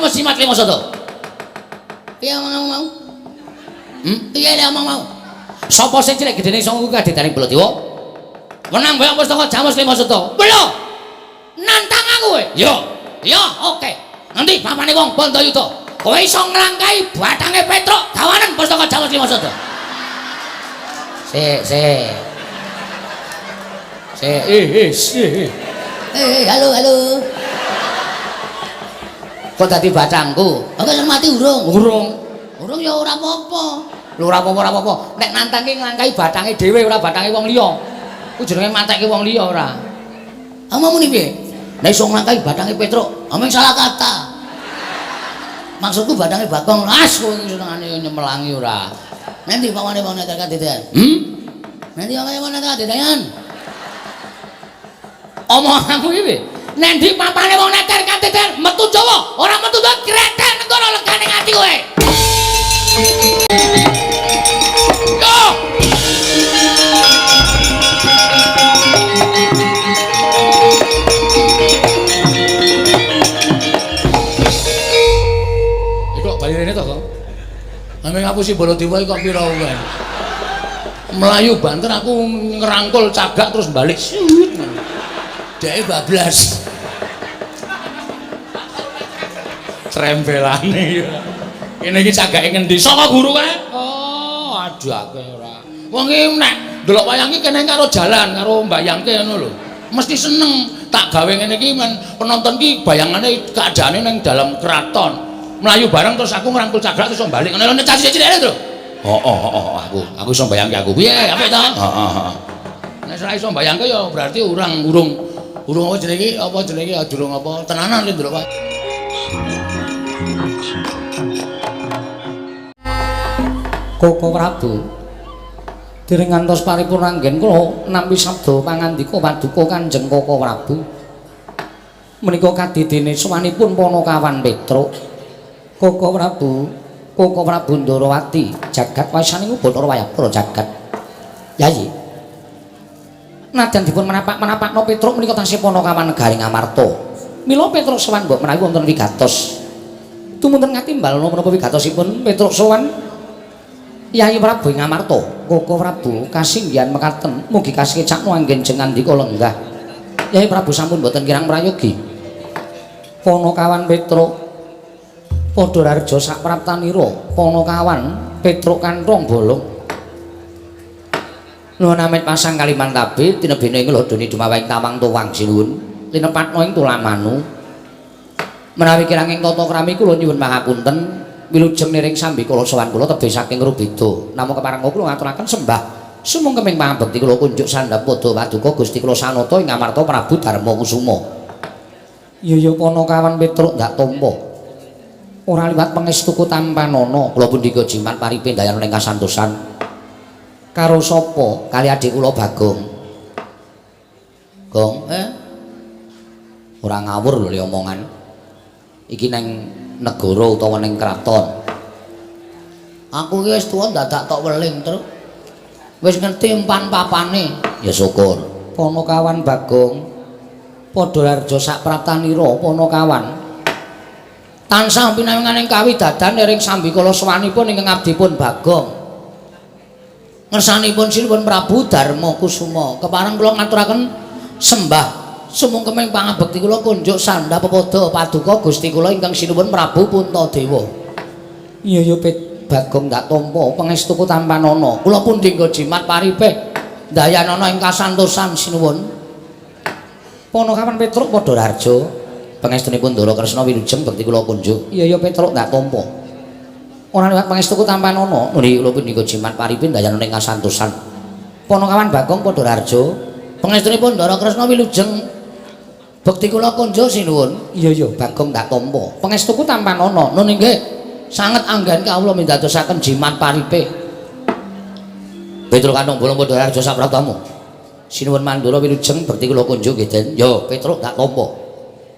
Jamus Jimat Lima Sada. Piye omong mau? Piye le omong mau? Sapa sing cilik gedene iso nguku kadedaning Baladewa? Menang wayang pustaka Jamus Lima Sada. Lho. Nantang aku kowe. Yo. Yo, oke. Nanti papane wong Bandayuda. Kowe iso nglangkahi batange Petruk gawanen pustaka Jamus Lima Sada. Sik, sik. Sik, eh. Eh, halo, halo. Kok dadi batangku? Aku wis mati urung. Urung. Urung ya ora apa-apa. Lho ora apa-apa, ora apa-apa. Nek nantang ki nglangkahi batange dhewe ora batange wong liya. Ku jenenge matekke wong liya ora. Omong muni piye? Nek iso nglangkahi batange Petruk, omong salah kata. Maksudku batange Bagong. As kowe iki senengane nyemelangi ora. Nanti pawane wong neter kadedean. Nanti pawane wong neter kadedean. Omonganmu iki piye? Nendi papane wong neter kadedean metu Jawa, ora metu Jawa gretek negara legane ati kowe. Yo! Iku kok bali rene to, Kong? Ame ngapusi Baladewa iki kok pira wae. Melayu banter aku ngerangkul cagak terus balik. Siut. Dheke bablas. Trembelane ya. Kene iki cagake ngendi? Saka guru kae. Oh, aduh akeh ora. Wong iki nek ndelok wayang iki kene karo jalan karo mbayangke ngono lho. Mesti seneng tak gawe ngene iki men penonton ki bayangane keadaane ning dalam keraton. Melayu bareng terus aku ngrangkul cagak terus balik. Ngono lho cah cilik-cilik lho. Heeh, heeh, aku iso mbayangke aku. Piye, apik ta? Heeh, heeh. Nek ora iso mbayangke ya berarti urang urung urung apa jenenge iki? Apa jenenge iki? Durung apa tenanan lho ndelok wae. Koko Prabu dereng ngantos paripurna anggen kula nampi sabda pangandika paduka Kanjeng Koko Prabu. Menika kadidene sowanipun Panakawan Petruk. Koko Prabu, Koko Prabu Ndarawati, jagat wasaning Bathara Wayabra jagat. Yayi. Najan dipun menapak-menapakno Petruk menika tasih Panakawan negari Ngamarta. Mila Petruk sowan mbok menawi wonten wigatos. Tumunten ngatimbal menapa wigatosipun Petruk sowan Yayi Prabu ing Ngamarta. Koko Prabu kasinggihan mekaten mugi kasekecakno anggen jeng ngandika lenggah. Yayi Prabu sampun boten kirang prayogi. Panakawan Petruk padha rarja sapraptanira Panakawan Petruk kanthong bolong. Nuwun amit pasang Kalimantabe tinebene ing lodoni dumawahing tawang tuwang sinuwun linepatna ing tulamanu. Menawi kirang ing tata krami kula nyuwun pangapunten wilujeng niring sambikala sowan kula tebih saking rubeda. Namung kepareng kula ngaturaken sembah sumungkeming pangabekti kula kunjuk sandhap padha paduka Gusti kula Sanata ing Ngamarta Prabu Darma Kusuma. Ya ya Panakawan Petruk ndak tampa. Ora liwat pangestuku tampanana kula pundhika jimat paripe ndayana ing kasantosan. Karo sapa? Kali adik kula Bagong. Gong, eh? Ora ngawur lho le omongan. Iki neng negara utawa neng kraton. Aku iki wis tuwa dadak tok weling, Truk. Wis ngerti empan papane. Ya syukur. Panakawan Bagong padha harja sapraptanira Panakawan. Tansah pinanganing kawidadan ering sambikala sowanipun ingkang abdipun Bagong. Ngersanipun Sinuwun Prabu Darma Kusuma. Kepareng kula ngaturaken sembah sumungkeming pangabekti kula kunjuk sandha pepadha paduka Gusti kula ingkang sinuwun Prabu Puntadewa. Iya ya Pet Bagong ndak tampa pangestuku tampanana. Kula pundhingga jimat paripe ndayanana ing kasantosan sinuwun. Panakawan Petruk padha raja pangestunipun Ndara Kresna wilujeng bekti kula kunjuk. Iya ya Petruk ndak tampa. Ora liwat pangestuku tampanana. Nuli kula pundhingga jimat paripe ndayanana ing kasantosan. Panakawan Bagong padha raja pangestunipun Ndara Kresna wilujeng bekti kula kunjuk sinuwun. Iya ya Bagong ndak tampa. Pangestuku tampanana. Nun inggih sanget anggen kawula mindadosaken jimat paripe. Petruk kanthong bolong padha raja sapraptamu. Sinuwun Mandura wilujeng bekti kula kunjuk nggih Den. Ya Petruk ndak tampa.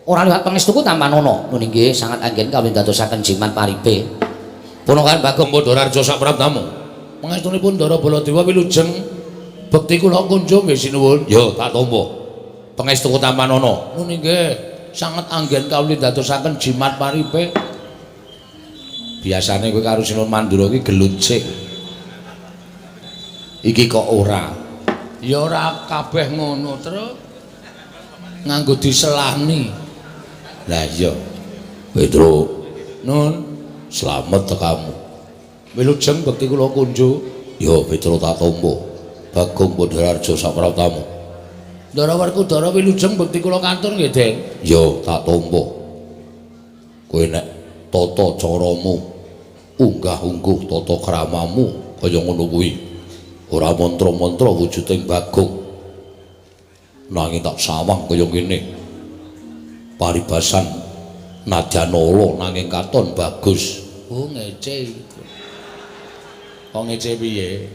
Ora liwat pangestuku tampanana. Nun inggih sanget anggen kawula mindadosaken jimat paripe. Punakawan Bagong padha raja sapraptamu. Pangestunipun Ndara Baladewa wilujeng bekti kula kunjuk nggih sinuwun. Ya tak tampa. Pangestuku tampanana. Nun inggih sanget anggen kawula ndadosaken jimat paripe. Biasane kowe karo Sinuwun Mandura iki gelut sik. Iki kok ora. Ya ora kabeh ngono, Truk. Nganggo diselani. Lah iya. Petruk, Nun, slamet tekamu. Wilujeng bekti kula kunjuk. Ya Petruk tak tampa. Bagong Pandhararja sapraptamu. Ndara Werkudara wilujeng bekti kula kantur nggih, Den. Ya tak tampa. Kowe nek tata caramu unggah-ungguh tata kramamu kaya ngono kuwi. Ora mantra-mantra wujuding Bagong. Nanging tak sawang kaya ngene. Paribasan nadyan ala nanging katon bagus. Oh ngece. Kok ngece piye?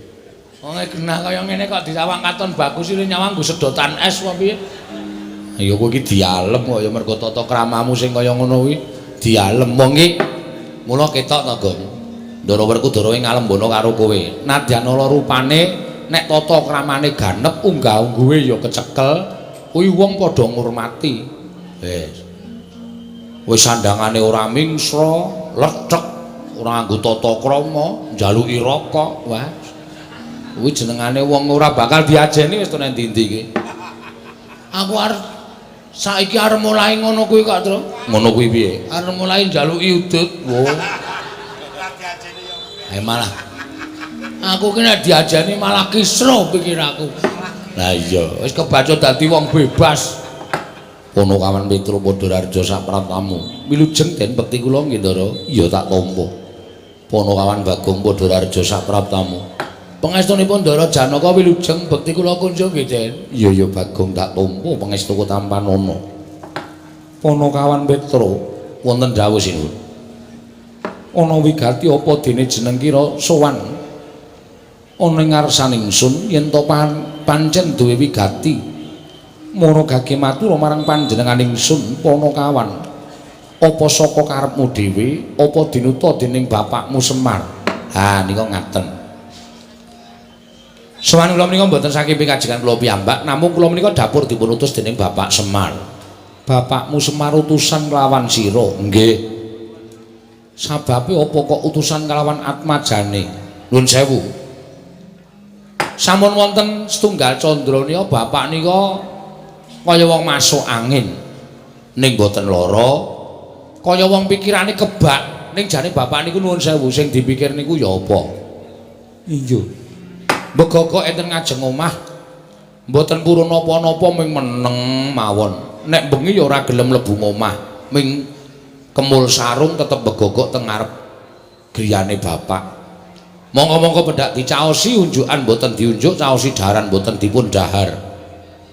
Wong genah kaya ngene kok disawang katon bagus iki nyawang nggo sedotan es apa piye? Ya kowe iki dialem kok ya mergo tata kramamu sing kaya ngono kuwi dialem wong iki. Mula ketok to, Gong. Ndara Werkudara ngalembono karo kowe. Nadyan ala rupane nek tata kramane ganep unggah-ungguhe ya kecekel, kuwi wong padha ngurmati. Wis. Wis sandangane ora mingsra, lethek, ora nganggo tata krama, njaluki rokok, wah. Kuwi jenengane wong ora bakal diajeni wis to nang ndi-ndi iki. Aku arep saiki arep mulai ngono kuwi kok, Tru. Ngono kuwi piye? Arep mulai njaluki udut. Wo. Eh malah aku ki nek diajeni malah kisruh pikiraku. Lah iya, wis kebaca dadi wong bebas. Ponokawan Petro Pandhararja sapraptamu. Wilujeng Den bekti kula nggih, Ndara. Iya tak tampa. Ponokawan Bagong Pandhararja sapraptamu. Pangestunipun Ndara Janaka wilujeng bekti kula kunjung nggih, Den. Iya ya Bagong tak tampa pangestuku tampanana. Ponokawan Petro wonten dawuh sinuwun. Ana wigati apa dene jeneng kira sowan ana ing ngarsaning ingsun yen to pancen duwe wigati. Mara gage matur marang panjenengan ingsun Ponokawan. Apa saka karepmu dhewe apa dinuta dening bapakmu Semar? Ha nika ngaten. Sowan kula menika mboten saking pikajengan kula piyambak, namung kula menika dapur dipun utus dening Bapak Semar. Bapakmu Semar utusan kelawan sira? Nggih. Sababe apa kok utusan kelawan atmajane? Nuwun sewu. Sampun wonten setunggal candra nika bapak nika kaya wong masuk angin. Ning mboten lara, kaya wong pikirane kebak. Ning jane bapak niku nuwun sewu sing dipikir niku ya apa? Iya. Mbegogok enten ngajeng omah mboten purun napa-napa ming meneng mawon. Nek bengi ya ora gelem mlebu omah, ming kemul sarung tetep begogok teng ngarep griyane bapak. Monggo-monggo pendak dicaosi unjukan mboten diunjuk, caosi daharan mboten dipun dahar.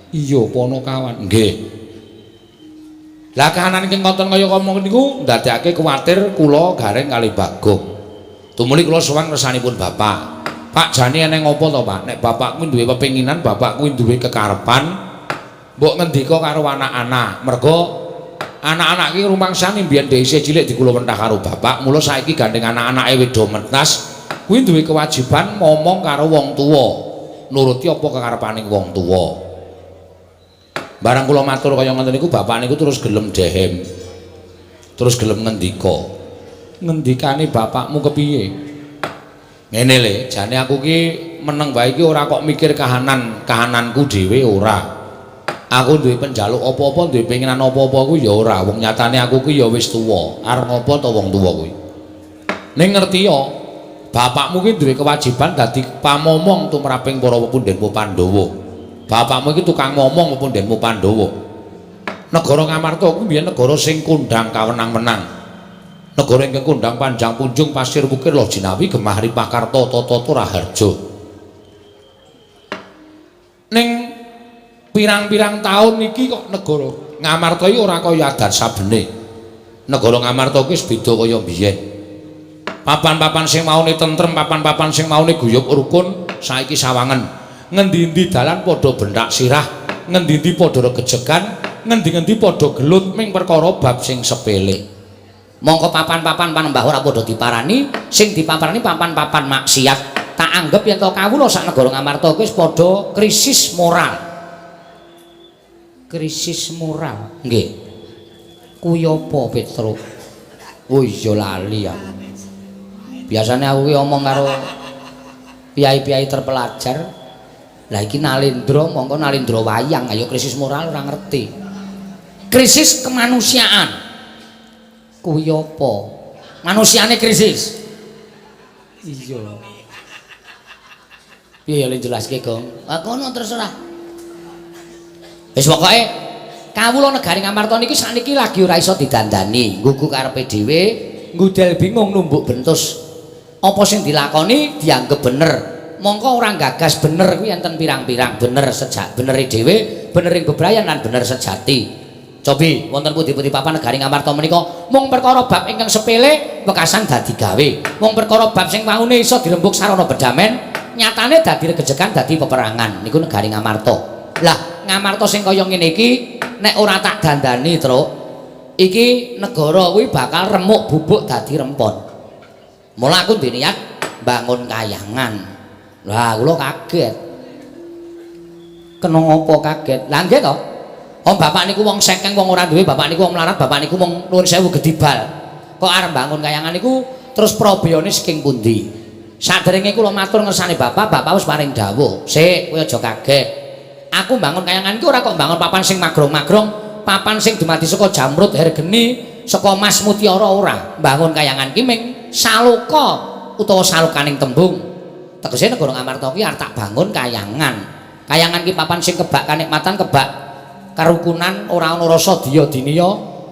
Iya Ponokawan. Nggih. Lah kahanan ingkang konten kaya ngomong niku ndadekake kuwatir kula gareng kali Bagong. Tumuli kula sowan ngersanipun bapak. Pak jane eneng apa to, Pak? Nek bapak kuwi duwe pepinginan, bapak kuwi duwe kekarepan, mbok ngendika karo anak-anak. Mergo anak-anak iki rumangsane mbiyen isih cilik dikula wentah karo bapak, mula saiki gandeng anak-anake wis do mentas, kuwi duwe kewajiban momong karo wong tuwa, nuruti apa kekarepaning wong tuwa. Barang kula matur kaya ngoten niku bapak niku terus gelem dehem. Terus gelem ngendika. Ngendikane bapakmu kepiye? Ngene le, jane aku ki meneng wae iki ora kok mikir kahanan, kahananku dhewe ora. Aku duwe penjaluk apa-apa, duwe penginan apa-apa kuwi ya ora. Wong nyatane aku ki ya wis tuwa. Arep ngopo to wong tuwa kuwi? Ning ngerti ya, bapakmu ki duwe kewajiban dadi pamomong tumraping para pepundhenmu Pandhawa. Bapakmu iki tukang momong pepundhenmu Pandhawa. Negara Ngamarta kuwi mbiyen negara sing kondhang kawenang-wenang. Negara ingkang kondhang panjang punjung pasir wukir loh jinawi gemah ripah karta tata raharja. Ning pirang-pirang taun iki kok negara Ngamarta iki ora kaya adat sabene. Negara Ngamarta kuwi wis beda kaya mbiyen. Papan-papan sing maune tentrem, papan-papan sing maune guyub rukun saiki sawangen. Ngendi-endi dalan padha benthak sirah, ngendi-endi padha regejegan, ngendi-endi padha gelut ming perkara bab sing sepele. Mongko papan-papan panembah ora padha diparani, sing dipaparani papan-papan maksiat. Tak anggep yen to kawula sak negara Ngamarta kuwi wis padha krisis moral. Krisis moral. Nggih. Kuwi apa, Petruk? Oh iya lali aku. Biasane aku ki omong karo piyai-piyai terpelajar. Lah iki Nalendra mongko Nalendra wayang, ayo krisis moral ora ngerti. Krisis kemanusiaan. Kuwi apa? Manusiane krisis. Iya. Piye ya le jelaske, Gong? Ah kono terserah. Wis pokoke kawula negari Ngamarta niki sakniki lagi ora iso didandani, nggugu karepe dhewe, nggudel bingung numbuk bentus. Apa sing dilakoni dianggep bener. Mongko ora gagas bener kuwi enten pirang-pirang bener sejak benere dhewe, benering bebrayan lan bener sejati. Cobi wonten pundi-pundi papan negari Ngamarta menika mung perkara bab ingkang sepele wekasan dadi gawe. Mung perkara bab sing waune iso dirembug sarana bedamen, nyatane dadi regejegan dadi peperangan. Niku negari Ngamarta. Lah, Ngamarta sing kaya ngene iki nek ora tak dandani, Truk, iki negara kuwi bakal remuk bubuk dadi rempon. Mula aku duwe niat bangun kayangan. Lah, kula kaget. Kena ngopo kaget? Lah nggih to. Om bapak niku wong sekeng, wong ora duwe, bapak niku wong melarat, bapak niku wong nuwun sewu gedibal. Kok arep bangun kayangan niku terus probeyone saking pundi? Saderenge kula matur ngersane bapak, bapak wis paring dawuh. Sik, kowe aja kaget. Aku bangun kayangan iki ora kok bangun papan sing magrong-magrong, papan sing dumadi saka jamrut hergeni, saka mas mutiara ora. Bangun kayangan ki ming saloka utawa salokaning tembung. Tegese negara Ngamarta ki arep tak bangun kayangan. Kayangan ki papan sing kebak kanikmatan, kebak karukunan, ora ana rasa diya diniya,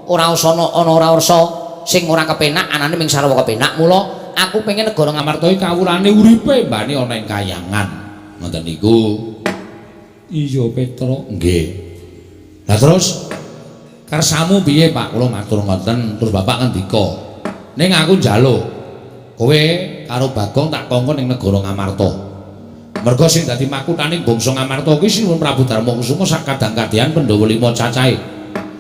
ora ana ana ora rasa sing ora kepenak, anane ming sarwa kepenak. Mula aku pengen negara Ngamarta iki kawulane uripe mbane ana ing kayangan. Ngoten niku. Iya, Petro. Nggih. Lah terus kersamu piye, Pak? Kula matur ngoten, terus Bapak ngendika, "Ning aku njaluk kowe karo Bagong tak kongkon ning negara Ngamarta." Merga sing dadi makuthaning bangsa Ngamarta kuwi Sinuwun Prabu Darma Kusuma sak kadang-kadhean Pandhawa lima cacahe.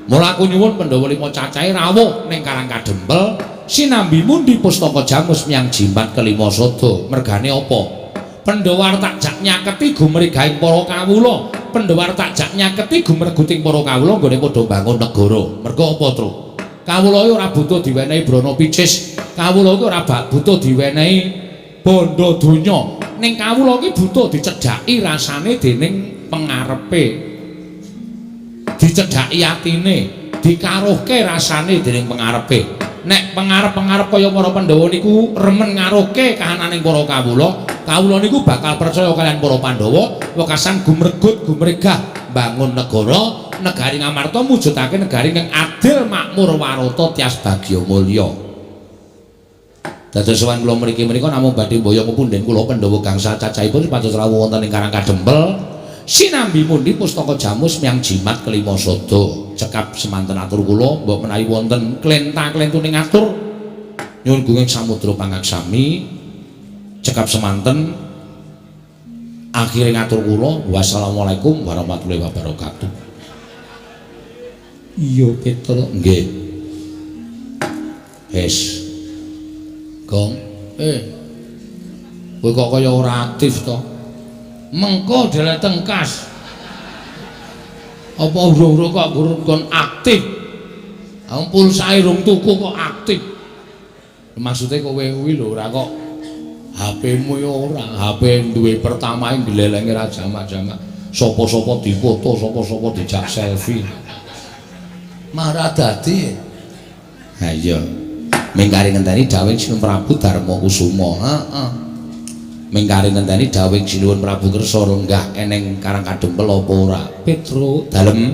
Mula aku nyuwun Pandhawa lima cacahe rawuh ning Karang Kadempel sinambi mundi pustaka jamus miyang jimat kelima sada. Mergane apa? Pandhawa arep tak jak nyaketi gumregahing para kawula. Pandhawa arep tak jak nyaketi gumreguting para kawula nggone padha bangun negara. Merga apa, Tru? Kawula iki ora butuh diwenehi brana picis. Kawula iki ora butuh diwenehi bondo donya. Ning kawula iki butuh dicedhaki rasane dening pengarepe. Dicedhaki atine, dikaruhke rasane dening pengarepe. Nek pengarep-pengarep kaya para Pandhawa niku remen ngaruhke kahananing para kawula, kawula niku bakal percaya kaliyan para Pandhawa, wekasan gumregut gumregah bangun negara, negari Ngamarta mujudake negari ingkang adil, makmur, warata, tias bagya mulya. Dados sowan kula mriki menika namung badhe mboyong punden kula Pandhawa gangsal cacahipun supados rawuh wonten ing Karang Kadempel sinambi mundi pustaka jamus miyang jimat kelima sada. Cekap semanten atur kula, mbok menawi wonten klenta-klentuning atur nyuwun gunging samudra pangaksami. Cekap semanten akhire ngatur kula, wassalamualaikum warahmatullahi wabarakatuh. Iya, Petro. Nggih. Wis. Gong. Kowe kok kaya ora aktif to? Mengko dheleteng kas. Apa ura-ura kok kon aktif? Wong pulsae rung tuku kok aktif. Maksude kowe kuwi lho ora kok HP-mu ya ora, HP duwe pertama glelenge ra jamak-jamak. Sapa-sapa difoto, sapa-sapa dijak selfie. Marah dadi. Ha iya. Mingkari ngenteni dawuhing Sinuwun Prabu Darma Kusuma. Heeh. Mingkari ngenteni dawuhing Sinuwun Prabu kersa lenggah eneng Karang Kadempel apa ora? Petro dalem.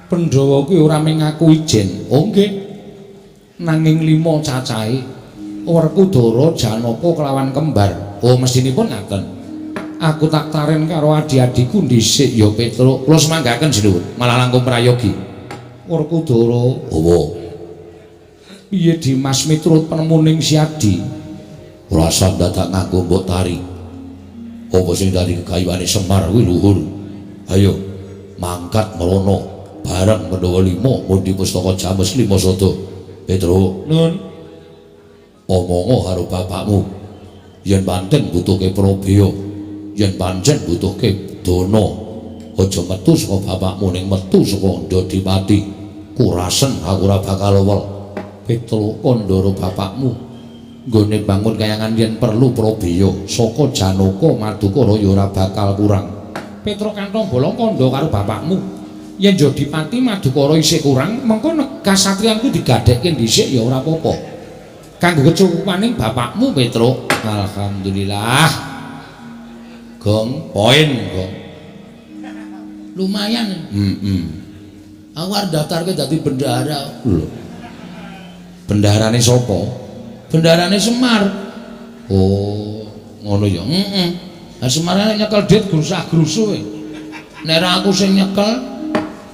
Pandhawa kuwi ora mung ngaku ijen. Oh nggih. Nanging lima cacahe Werkudara, Janaka kelawan kembar. Oh mestinipun ngaten. Aku tak taren karo adi-adiku dhisik ya Petro. Kula semanggaken Sinuwun, malah langkung prayogi. Werkudara, oh. Piye Dimas miturut penemuning Siadi? Ora usah dadak nganggo mbok tari. Apa sing dadi kegayuhane Semar kuwi luhur. Ayo mangkat mrono bareng Pandhawa lima mundi pustaka jamus lima sada. Petro, Nun. Omongo karo bapakmu. Yen pancen butuhke prabeya, yen pancen butuhke dana, aja metu saka bapakmu ning metu saka Ndodipati. Kurasen aku ora bakal wel. Petro kandhara bapakmu. Nggone bangun kayangan yen perlu probaya saka Janaka Madukara ya ora bakal kurang. Petruk kantong bolong kandha karo bapakmu. Yen Jodipati Madukara isih kurang, mengko kasatriyanku digadhekke dhisik ya ora apa-apa. Kanggo kecukupaning bapakmu Petruk. Alhamdulillah. Gong, poin gong. Lumayan. Heeh. Aku arep daftarke dadi bendahara. Lho. Bendaharane sapa? Bendaharane Semar. Oh, ngono ya. Heeh. Lah Semar nek nyekel dit grusah-grusuh kowe. Nek ora aku sing nyekel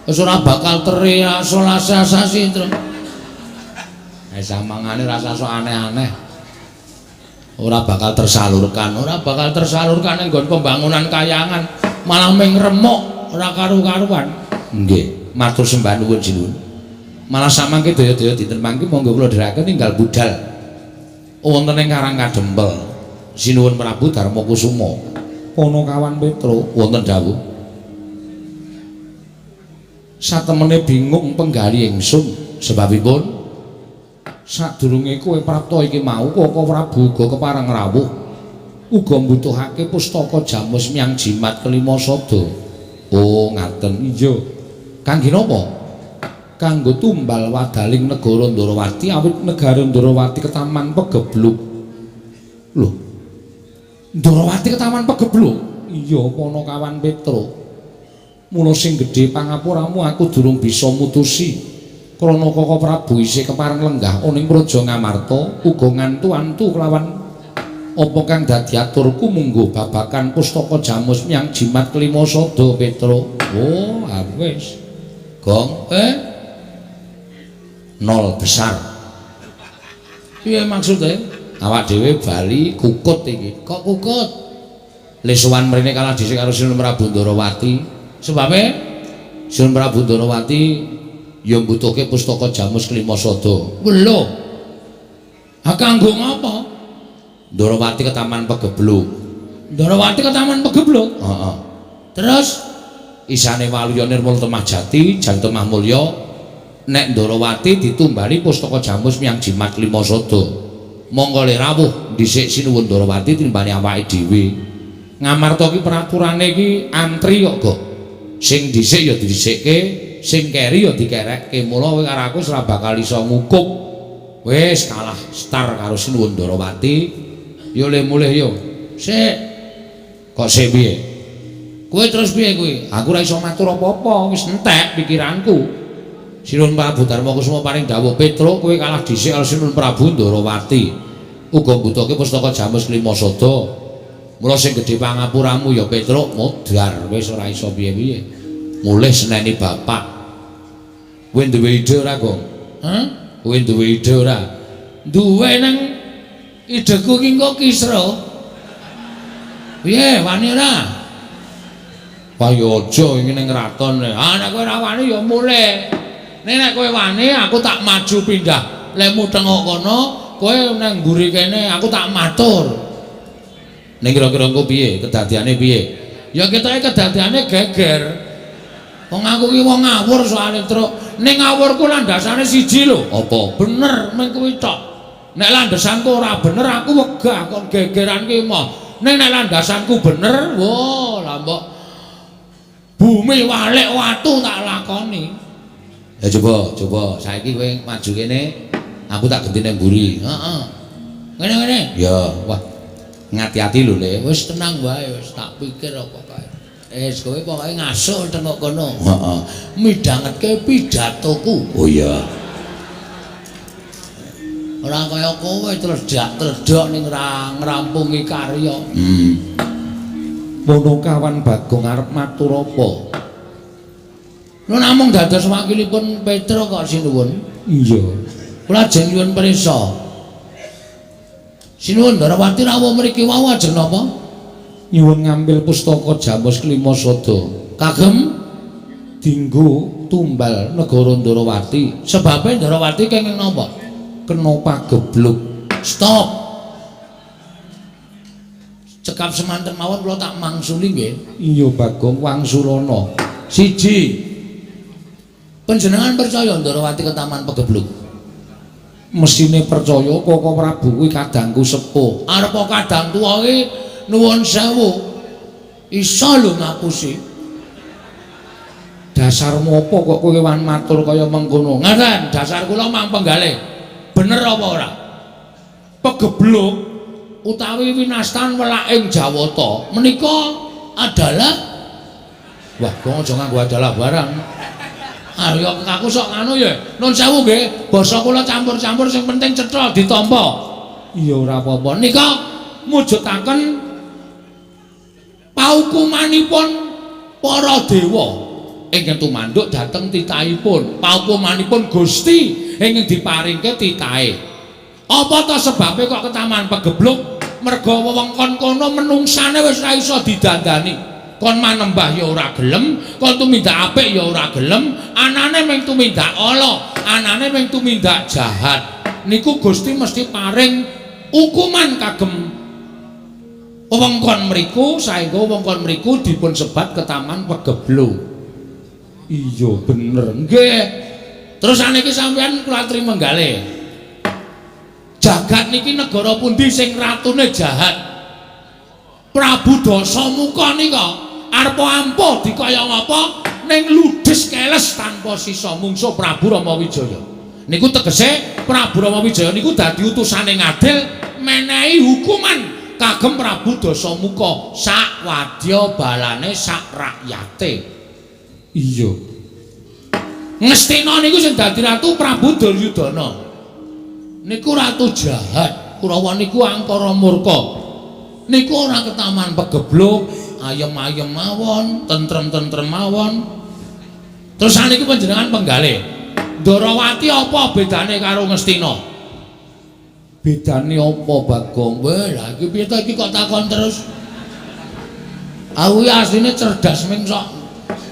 wis ora bakal terrealisasi, Tru. Eh samangane rasa sok aneh-aneh. Ora bakal tersalurkan, ora bakal tersalurkan ning nggon pembangunan kayangan, malah ming remuk ora karu-karuan. Nggih, matur sembah nuwun sinuwun. Malah samangke daya-daya dinten mangke monggo kula dherekaken tinggal budal. Wonten ing Karang Kadempel. Sinuwun Prabu Darma Kusuma. Ponokawan Petruk wonten dawuh. Satemene bingung penggali ingsun sebabipun sadurunge kowe prapta iki mau Koko Prabu uga kepareng rawuh uga mbutuhake pustaka jamus miyang jimat kelima sada. Oh ngaten. Iya. Kangge napa? Kanggo tumbal wadaling negara Ndarawati awit negara Ndarawati ketaman pegebluk. Lho. Ndarawati ketaman pegebluk? Iya Ponokawan Petruk. Mula sing gedhe pangapuramu aku durung bisa mutusi. Krana Koko Prabu isih kepareng lenggah ana ing Praja Ngamarta uga ngantu-antu kelawan apa kang dadi aturku munggo babakan pustaka jamus miyang jimat kelima sada Petruk. Oh, ha wis. Gong, nol besar. Piye maksude? Awak dhewe bali kukut iki. Kok kukut? Le sowan mrene kalah dhisik karo Sinuwun Prabu Ndarawati. Sebabe Sinuwun Prabu Ndarawati ya mbutuhke pustaka jamus kelima sada. Lho. Ha kanggo ngapa? Ndarawati ketaman pegebluk. Ndarawati ketaman pegebluk? Heeh. Terus isane Waluya Nirmala Temah Jati, Jan Temah Mulya nek Ndarawati ditumbali pustaka jamus miyang jimat kelima sada. Monggo le rawuh dhisik Sinuwun Ndarawati timbane awake dhewe. Ngamarta ki peraturane iki antri kok, Gok. Sing dhisik ya didhisikke, sing keri ya dikerekke. Mula kowe karo aku ora bakal iso ngukup. Wis kalah star karo Sinuwun Ndarawati. Yo le mulih yo. Sik. Kok sik piye? Kowe terus piye kuwi? Aku ora iso matur apa-apa, wis entek pikiranku. Sinuwun Prabu Darma Kusuma paring dawuh, Petruk kowe kalah dhisik karo Sinuwun Prabu Ndarawati. Uga mbutuhke pustaka jamus kelima sada. Mula sing gedhe pangapuramu ya Petruk modar wis ora iso piye-piye. Mulih seneni bapak. Kowe duwe ide ora, Gong? Hah? Kowe duwe ide ora? Duwe nang ideku ki engko kisra. Piye, wani ora? Wah ya aja iki ning kraton. Ah nek kowe ora wani ya mulih. Nek nek kowe wani aku tak maju pindah. Lemu tengok kono, kowe nang mburi kene aku tak matur. Ning kira-kira engko piye? Kedadiane piye? Ya ketoke kedadiane geger. Wong aku ki wong ngawur soalé, Truk. Ning ngawurku landasane siji lho. Apa? Bener mung kuwi tok. Nek landasanku ora bener aku wegah kon gegeran ki moh. Ning nek landasanku bener, wah lah mbok bumi walik watu tak lakoni. Ya coba, coba saiki kowe maju kene, aku tak genti ning mburi. Heeh. Ngene-ngene. Ya, wah. Ngati-ati lho, Le. Wis tenang wae, wis tak pikir apa kae. Wis kowe pokoke ngasuh tengok kono. Heeh. Midhangetke pidatoku. Oh iya. Ora kaya kowe tledhak-tledhok ning ngrampungi karya. Ponokawan Bagong arep matur apa? Lho namung dados wakilipun Petruk kok sinuwun. Iya. Kula ajeng nyuwun prisa. Sinuwun Ndarawati rawuh mriki wau ajeng napa? Nyuwun ngambil pustaka jamus kelima sada. Kagem dinggo tumbal negara Ndarawati. Sebabe Ndarawati kenging napa? Kena pagebluk. Stop. Cekap semanten mawon kula tak mangsuli nggih. Iya Bagong wangsulana. Siji. Panjenengan percaya Ndarawati ketaman pegebluk? Mesine percaya Koko Prabu kuwi kadangku sepuh. Arep kadang tuwa iki nuwun sewu. Iso lho ngapusi. Dasarmu apa kok kowe wan matur kaya mengkono? Ngaten, dasar kula mang penggalih. Bener apa ora? Pegebluk utawi winastan welaking Jawata menika adalah, wah, kok aja nganggo adalah barang. Ayo aku sok nganu ya. Nun sewu nggih, basa kula campur-campur sing penting cetha ditampa. Iya ora apa-apa. Nika mujudaken paukumanipun para dewa ingkang tumanduk dhateng titahipun. Paukumanipun Gusti ingkang diparingke titahe. Apa ta sebabe kok ketaman pegebluk? Merga wewengkon kono menungsane wis ora iso didandani. Kon manembah ya ora gelem, kon tumindak apik ya ora gelem, anane mung tumindak ala, anane mung tumindak jahat. Niku Gusti mesti paring hukuman kagem wewengkon mriku saengga wewengkon mriku dipun sebat ketaman pegebluk. Iya bener. Nggih. Terus saniki sampean kula aturi menggalih. Jagat niki negara pundi sing ratune jahat? Prabu Dasamuka nika arep ampuh dikaya ngapa ning ludes keles tanpa sisa mungsuh Prabu Rama Wijaya. Niku tegese Prabu Rama Wijaya niku dadi utusane ngadil menehi hukuman kagem Prabu Dasamuka sak wadya balane sak rakyate. Iya. Ngastina niku sing dadi ratu Prabu Duryudana. Niku ratu jahat, Kurawa niku angkara murka. Niku ora ketaman pegebluk, ayem-ayem mawon, tentrem-tentrem mawon. Terus saniki panjenengan penggalih. Ndorowati apa bedane karo Ngastina? Bedane apa, Bagong? Weh, lha iki piye to iki kok takon terus? Aku iki asline cerdas ming sok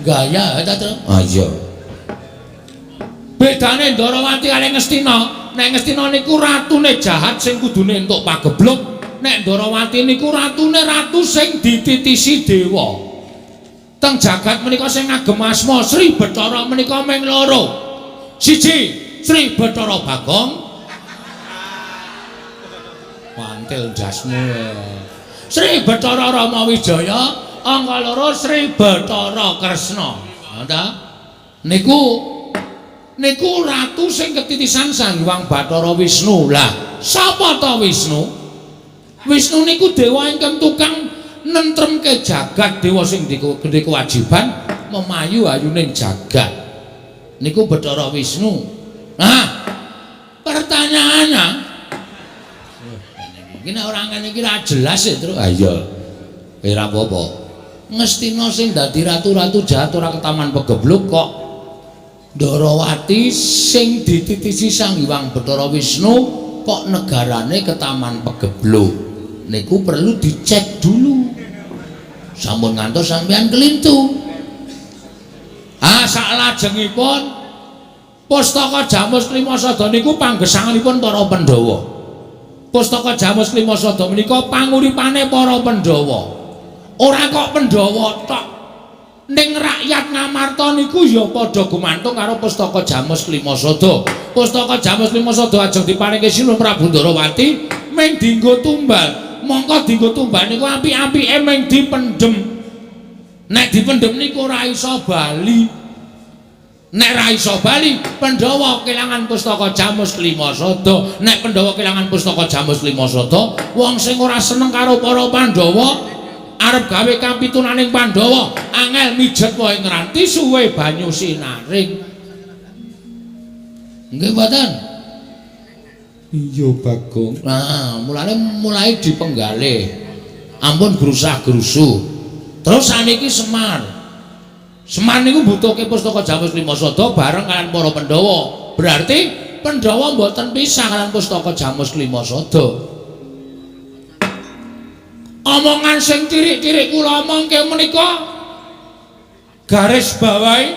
gaya ta, Tru? Ah iya. Bedane Ndorowati kali Ngastina, nek Ngastina niku ratune jahat sing kudune entuk pagebluk, nek Ndorowati niku ratune ratu sing dititisi dewa. Teng jagat menika sing ngagem asma Sri Bathara menika ming loro. Siji, Sri Bathara Bagong. Mantil jasmu. Sri Bathara Rama Wijaya, angka loro Sri Bathara Kresna. Ha ta? Niku niku ratu sing ketitisan Sang Hyang Bathara Wisnu. Lah, sapa ta Wisnu? Wisnu niku dewa ingkang tukang nentremke jagat, dewa sing duwe kewajiban memayu ayuning jagat. Niku Bathara Wisnu. Nah, pertanyaannya iki nek ora ngene iki ra jelas ya, Tru. Ha iya. Ora apa-apa. Ngastina sing dadi ratu-ratu jahat ora ketaman pegebluk kok Ndorowati sing dititisi Sang Hyang Bathara Wisnu kok negarane ketaman pegebluk. Niku perlu dicek dulu. Sampun ngantos sampean kelintu. Ah, saklajengipun Pustaka Jamus Klima Sada niku panggesanganipun para Pandhawa. Pustaka Jamus Klima Sada menika panguripane para Pandhawa. Ora kok Pandhawa tok. Ning rakyat Ngamarta niku ya padha gumantung karo Pustaka Jamus Klima Sada. Pustaka Jamus Klima Sada ajeng diparingke Sinuhun Prabu Ndorowati mung dienggo tumbal. Mongko dienggo tumbal niku apik-apike mung dipendhem. Nek dipendhem niku ora iso bali. Nek ra iso bali, Pandhawa kelangan Pustaka Jamus Klima Sada. Nek Pandhawa kelangan Pustaka Jamus Klima Sada, wong sing ora seneng karo para Pandhawa arep gawe kapitunaning Pandhawa, angel mijet wae ngranti suwe banyu sinaring. Nggih mboten? Iya, Bagong. Nah, mulane mulai dipenggalih. Ampun grusah-grusuh. Terus saniki Semar. Semar niku mbutuhke Pustaka Jamus Klima Sada bareng kalian para Pandhawa. Berarti Pandhawa mboten pisah kalian Pustaka Jamus Klima Sada. Omongan sing cirik-cirik kula omongke menika garis bawahi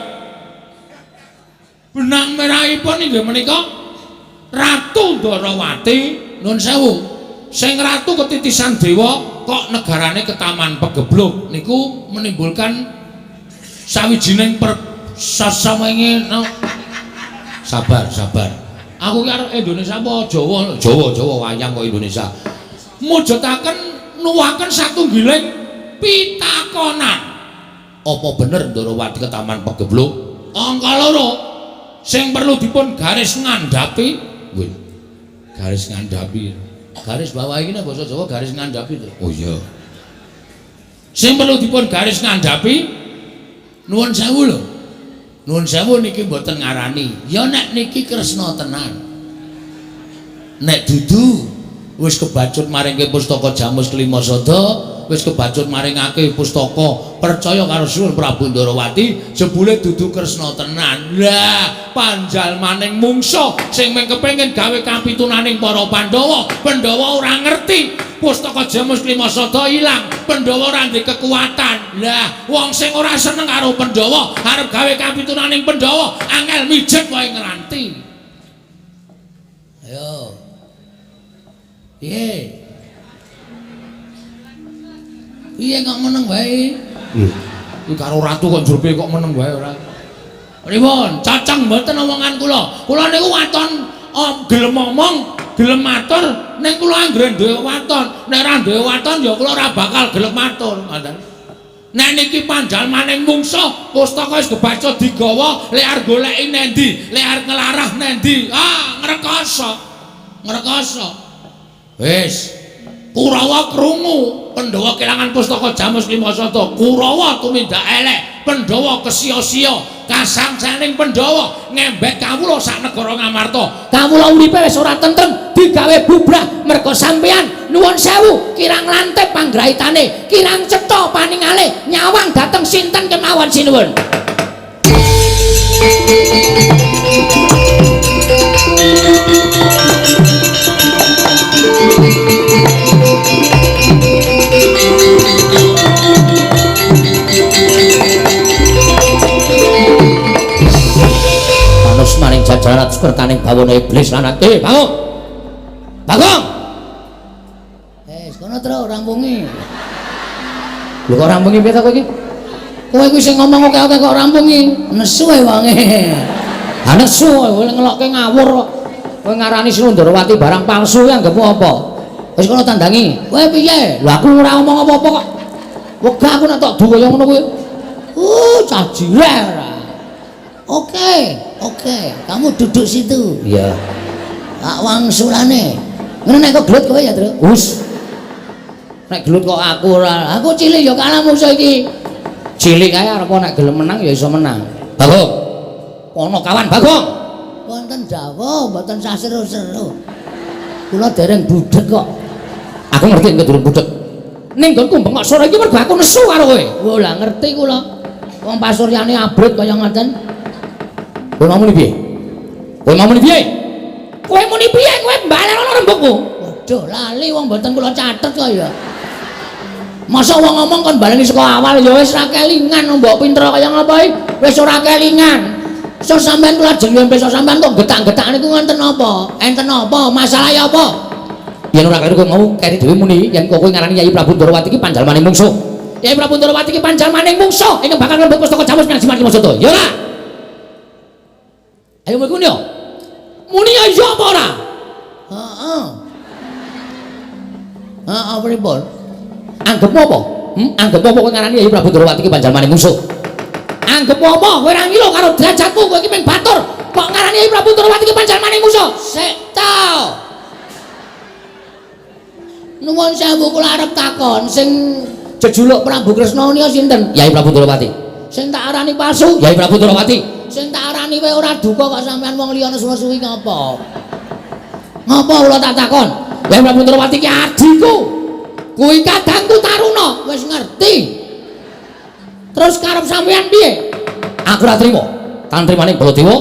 benang merahipun inggih menika Ratu Ndorowati, nun sewu, sing ratu ketitisan dewa kok negarane ketaman pegebluk niku menimbulkan sawijining per sasamenge no. Sabar, sabar. Aku ki arep Indonesia apa Jawa? Jawa, Jawa wayang kok Indonesia. Mujudaken nuwaken satunggiling pitakonan. Apa bener Ndorowati ketaman pegebluk? Angka loro sing perlu dipun garis ngandhapi. Wih. Garis ngandhapi. Garis bawah iki nek basa Jawa garis ngandhapi to. Oh iya. Sing perlu dipun garis ngandhapi nuwun sewu lho. Nuwun sewu niki mboten ngarani. Ya nek niki Kresna tenan. Nek dudu wis kebacut maringke pustaka Jamus Kelima Sada, wis kebacut maringake pustaka percaya karo Sunan Prabu Ndorowati, jebule dudu Kresna tenan. Lah, panjalmaning mungsa sing mung kepengin gawe kapitunaning para Pandhawa, Pandhawa ora ngerti pustaka Jamus Kelima Sada ilang, Pandhawa ora ndek kekuatan. Lah, wong sing ora seneng karo Pandhawa arep gawe kapitunaning Pandhawa, angel mijet wae ngranti. Ayo. Piye? Piye kok meneng wae? Lho, iki karo ratu kok njurpe kok meneng wae ora. Pripun? Cacang mboten omongan kula. Kula niku waton gelem omong, gelem matur, ning kula anggere duwe waton. Nek ora duwe waton ya kula ora bakal gelem matur, ngoten. Nek niki panjalmaning mungsa, pustaka wis kebaca digawa, lek arep goleki nendi, lek arep nglarah nendi. Ah, ngrekoso. Ngrekoso. Wis, Kurawa krungu Pandhawa kelangan pustaka Jamus Lima Sada. Kurawa tumindak elek, Pandhawa kesia-sia, kasangsaning Pandhawa ngembek kawula sak negara Ngamarta. Kawula uripe wis ora tentrem, digawe bubrah merga sampeyan. Nuwun sewu, kirang lantip panggraitane, kirang cetha paningale, nyawang dateng sinten kemawon sinuwun. Manus maning jajaran sekertaning bawana iblis lan Bagong. Bagong. Kono tro rampungi. Lho kok rampungi piye to kowe iki? Kowe kuwi sing ngomong oke-oke kok rampungi. Nesu ae wonge. Ha nesu kowe ngelokke ngawur kok. Kowe ngarani Sundrawati barang palsu ya anggepmu apa? Wis kono tandangi. Kowe piye? Lho aku ora ngomong apa-apa kok. Wegah aku nek tok du kaya ngono kuwi. Cah jireh ora. Oke, oke. Kamu duduk situ. Iya. Tak wangsulane. Ngono nek kok gelut kowe ya, Tru? Wis. Nek gelut kok aku ora. Aku cilik ya kalah musuh iki. Cilik kae arep nek gelem menang ya iso menang. Bagong. Kono kawan Bagong. Wonten dawuh, mboten sah seru-seru. Kula dereng budhek kok. Aku ngerti nek durung budhek. Ning nggonku bengok sore iki mergo aku nesu karo kowe. Wah, lah ngerti kula. Wong pasuryane abrit kaya ngoten. Kowe mau muni piye? Kowe mau muni piye? Kowe muni piye? Kowe mbalenono rembugmu. Waduh, lali wong mboten kula catet kok ya. Masa wong ngomong kon baleni saka awal ya wis ra kelingan mbok pinter kaya ngapa iki? Wis ora kelingan. So sampean kula jenenge besok sampean kok getak-getak niku wonten apa? Enten apa? Masalahe apa? Yen ora karo kowe mau keri dhewe muni yen kowe ngarani Yayi Prabu Ndorowati iki panjalmaning mungsuh. Yayi Prabu Ndorowati iki panjalmaning mungsuh ingkang bakal ngrembug pustaka Jamus Miang Jimat Lima Sada. Ya ora? Ayo muni yo. Muni ya iya apa ora? Heeh. Heeh pripun? Anggepmu apa? Anggepmu apa kowe ngarani Yayi Prabu Ndorowati iki panjalmaning mungsuh? Anggepmu apa? Kowe ora ngilo karo derajatku, kowe iki mung batur. Kok ngarani Yayi Prabu Ndorowati iki panjalmaning mungsuh? Sik ta. Nuwun sewu kula arep takon sing jejuluk Prabu Kresna nika sinten? Yayi Prabu Ndorowati. Sing tak arani palsu? Yayi Prabu Ndorowati. Sing tak arani kowe ora duka kok sampean wong liya nesu-nesu iki ngapa? Ngapa kula tak takon? Yayi Prabu Ndorowati iki adhiku. Kuwi kadangku Taruna, wis ngerti. Terus karep sampean piye? Aku ora trima. Tan trimaning Baladewa,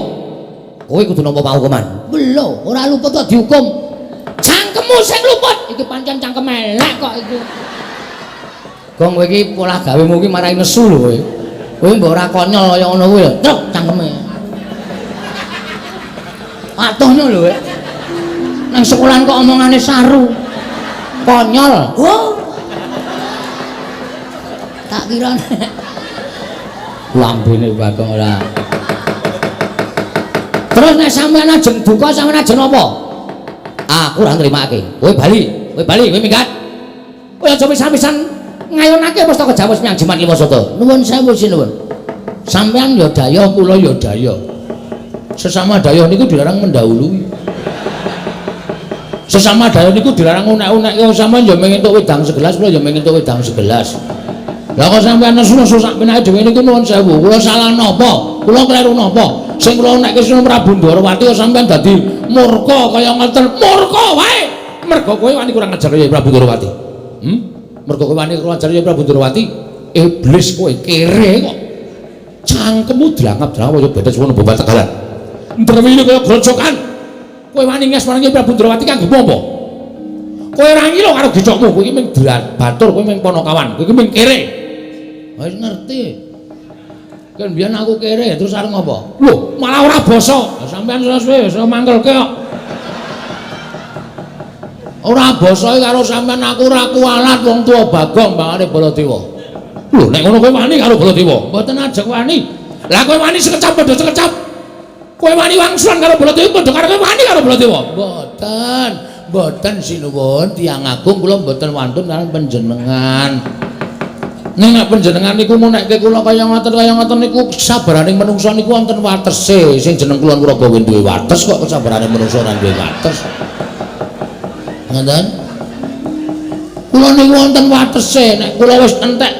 kowe kudu nampa pahukuman. Lho, ora luput kok dihukum. Cangkemmu sing luput. Iki pancen cangkem elek kok iki. Gong kowe iki polah gawemu iki marai nesu lho kowe. Kowe mbok ora konyol kaya ngono kuwi lho. Truk cangkeme. Atuhno lho kowe. Nang sekolahan kok omongane saru. Konyol. Oh. Tak kira lambene Bagong ora. Terus nek sampean ajeng duka sampean ajeng napa? Aku ora nrimake. Kowe bali, kowe bali, kowe minggat. Kowe aja pisan-pisan ngayunake pustaka Jawa menyang Jimat Lima Sata. Nuwun sewu sinuwun. Sampean ya daya, kula ya daya. Sesama daya niku dilarang mendahului. Sesama daya niku dilarang unek-unekke. Sampean ya mung entuk wedang segelas, kula ya mung entuk wedang segelas. Lah kok sampean nesu-nesu sak penake dhewe niku nuwun sewu. Kula salah napa? Kula kleru napa? Sing kula unekke Sunan Prabu Ndorowati kok sampean dadi murka kaya ngoten. Murka wae. Mergo kowe wani kurang ajar ya Prabu Ndorowati. Mergo kowe wani kurang ajar ya Prabu Ndorowati. Iblis kowe kere kok. Cangkemmu drangap-drangap kaya bedes wono bobat tegalan. Ndrewile kaya grojokan. Kowe wani nges marang Prabu Ndorowati kanggo apa? Kowe ora ngilo karo gicokmu, kowe iki mung batur, kowe mung ponokawan, kowe iki mung kere. Wis ngerti. Kan biyen aku kere terus arep ngopo? Lho, malah ora basa. Sampeyan suwe wis mangkelke kok. Ora basa karo sampeyan aku ora kualat wong tuwa Bagong mbangane Baladewa. Lho, nek ngono kowe wani karo Baladewa? Mboten ajeng wani. Lah kowe wani sekecap padha sekecap. Kowe wani wangsulan karo Baladewa padha karo kowe wani karo Baladewa. Mboten, mboten sinuwun tiyang agung kula mboten wantun karo panjenengan. Ning nek panjenengan niku munekke kula kaya ngoten niku kesabaraning menungsa niku wonten watese. Sing jeneng kula Nuraga duwe wates kok kesabarane menungsa ora duwe wates. Ngoten? Kula niku wonten watese. Nek kula wis entek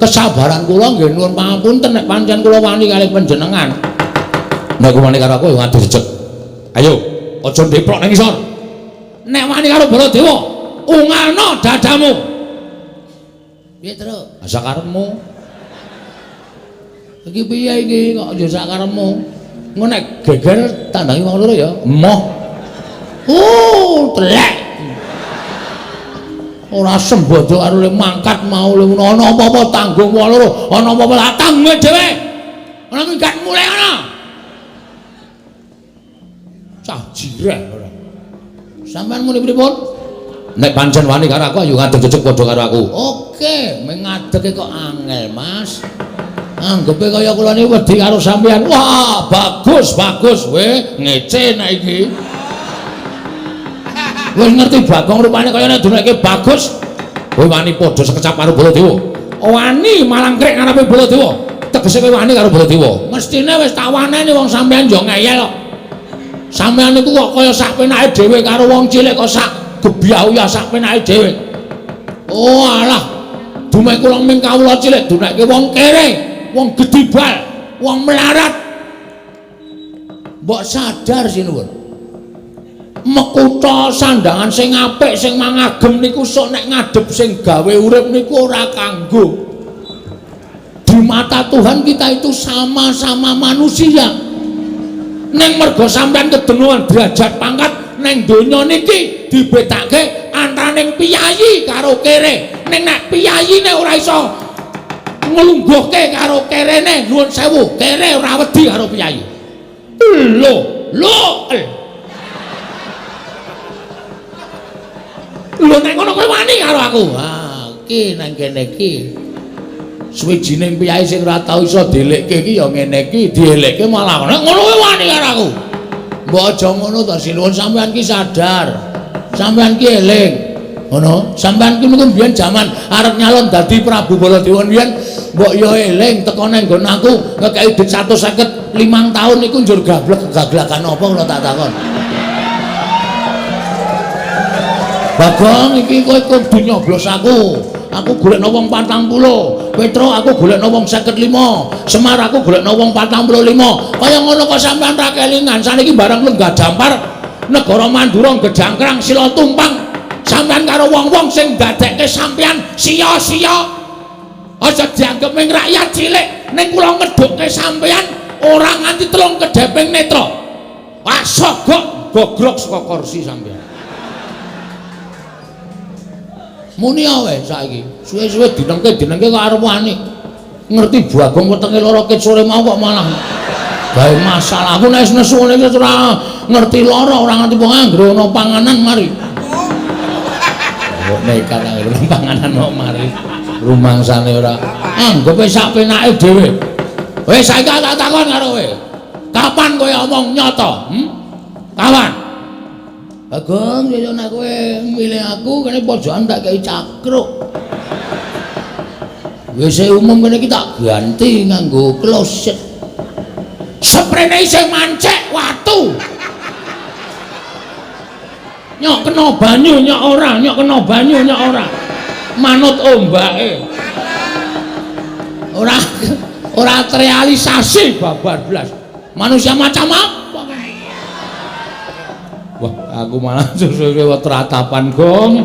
kesabaran kula nggih nuwun pangapunten nek pancen kula wani kalih panjenengan. Nek wani karo aku ya ngadu jejeg. Ayo, aja ndeprok nang isor. Nek wani karo Baladewa, ungalno dadamu. Piye, Truk? Sakarepmu. Iki piye iki kok ya sakarepmu? Engko nek geger tandangi wong loro ya. Emoh. Telek. Ora sembodo karo le mangkat mau le ana apa-apa tanggung wong loro, ana apa-apa tak tanggung dhewe. Ana minggat mulai ana. Cah jireh ora. Sampeyan muni pripun? Nek pancen wani karo aku ayo ngadeg jejeg padha karo aku. Oke, meng ngadege kok angel, Mas. Anggepe kaya kula niki wedi karo sampeyan. Wah, bagus, bagus. Weh, ngece nek iki. Wis ngerti Bagong rupane kaya nek duneke bagus. Kowe wani padha sekecap karo Baladewa. Wani malangkrik ngarepe Baladewa. Tegese kowe wani karo Baladewa. Mestine wis tak waneni wong sampeyan yo ngeyel kok. Sampeyan niku kok kaya sak penake dhewe karo wong cilik kok sak gebyah sak penake dhewe. Oh alah, dumeh kula ming kawula cilik duneke wong kere, wong gedibal, wong melarat. Mbok sadar sinuwun. Mekutha sandangan sing apik sing mangagem niku sok nek ngadhep sing gawe urip niku ora kanggo. Di mata Tuhan kita itu sama-sama manusia. Neng mergo sampean kedenuan derajat pangkat neng donya niki dibedake antaraning piyayi karo kere. Ning nek piyayine ora iso nglungguhke karo kerene, nuwun sewu, kere ora wedi karo piyayi. Lho, lho. Lho nek ngono kowe wani karo aku. Ha, iki nang kene iki. Suwijining piyayi sing ora tau iso dielekke iki ya ngene iki, dielekke malah nek ngono kowe wani karo aku. Mbok aja ngono to sinuwun, sampean ki sadar. Sampean ki eling. Ngono, sampean ki niku mbiyen jaman arep nyalon dadi Prabu Baladewa mbiyen mbok ya eling teko nang nggon aku ngekeki dhuwit 155 taun niku njur gablek gaglakan apa kula tak takon. Bagong iki kowe kudu nyoblos aku. Aku golekno wong 40. Petro aku golekno wong 55. Semar aku golekno wong 45. Kaya ngono kok sampean ra kelingan. Saniki bareng lenggah dampar negara Mandura gejangkrang sila tumpang. Sampean karo wong-wong sing ndadekke sampean sia-sia. Aja dianggep ming rakyat cilik, ning kula ngedhukke sampean ora nganti telung kedheping netra. Wah, sogok gogrok saka kursi sampean. Muni wae saiki. Suwe-suwe dinengke-dinengke kok arep wani. Ngerti Bagong wetenge lara ket sore mau kok malah gawe masalah. Aku nek nesu ngene iki ora ngerti lara, ora ngerti wong anggere ana panganan mari. Kok nekat anggere ana panganan kok mari. Rumangsane ora. Anggepe sak penake dhewe. Wis saiki tak takon karo kowe. Kapan kowe omong nyata? Kapan? Bagong, yo nek kowe milih aku kene pojokan tak kei cakruk. WC umum kene iki tak ganti nganggo kloset. Seprene isih mancek watu. Nyok kena banyu nyok ora, nyok kena banyu nyok ora. Manut ombake. Ora ora terrealisasi babar blas. Manusia macam apa? Wah, aku malah susu-susu teratapan, Gong.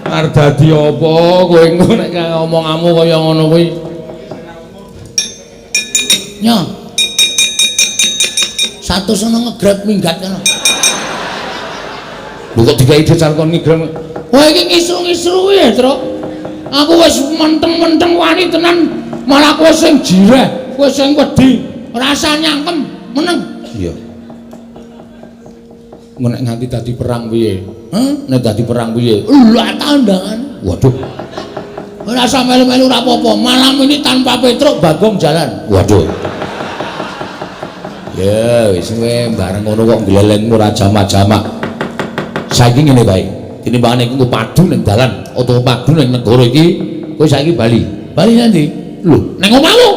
Arep dadi apa kowe engko nek omonganmu kaya ngono kuwi. Nyo. 100 ono ngegrab minggat kono. Lho kok digawe decar kon ngegrab. Wah iki ngisru-ngisru ya, Truk. Aku wis menteng-menteng wani tenan, malah kowe sing jireh, kowe sing wedi, rasa nyangkem, meneng. Iya. Nek nganti dadi perang piye? Hah? Nek dadi perang piye? Lah tandangan. Waduh. Ora usah melu-melu ora apa-apa. Malam ini tanpa Petruk Bagong jalan. Waduh. Ya wis kowe bareng ngono kok glelengmu ora jamak-jamak. Saiki ngene bae. Tinimbangane iku padu ning dalan utawa padu ning negara iki, kowe saiki bali. Bali nanti? Lho, ning omahmu.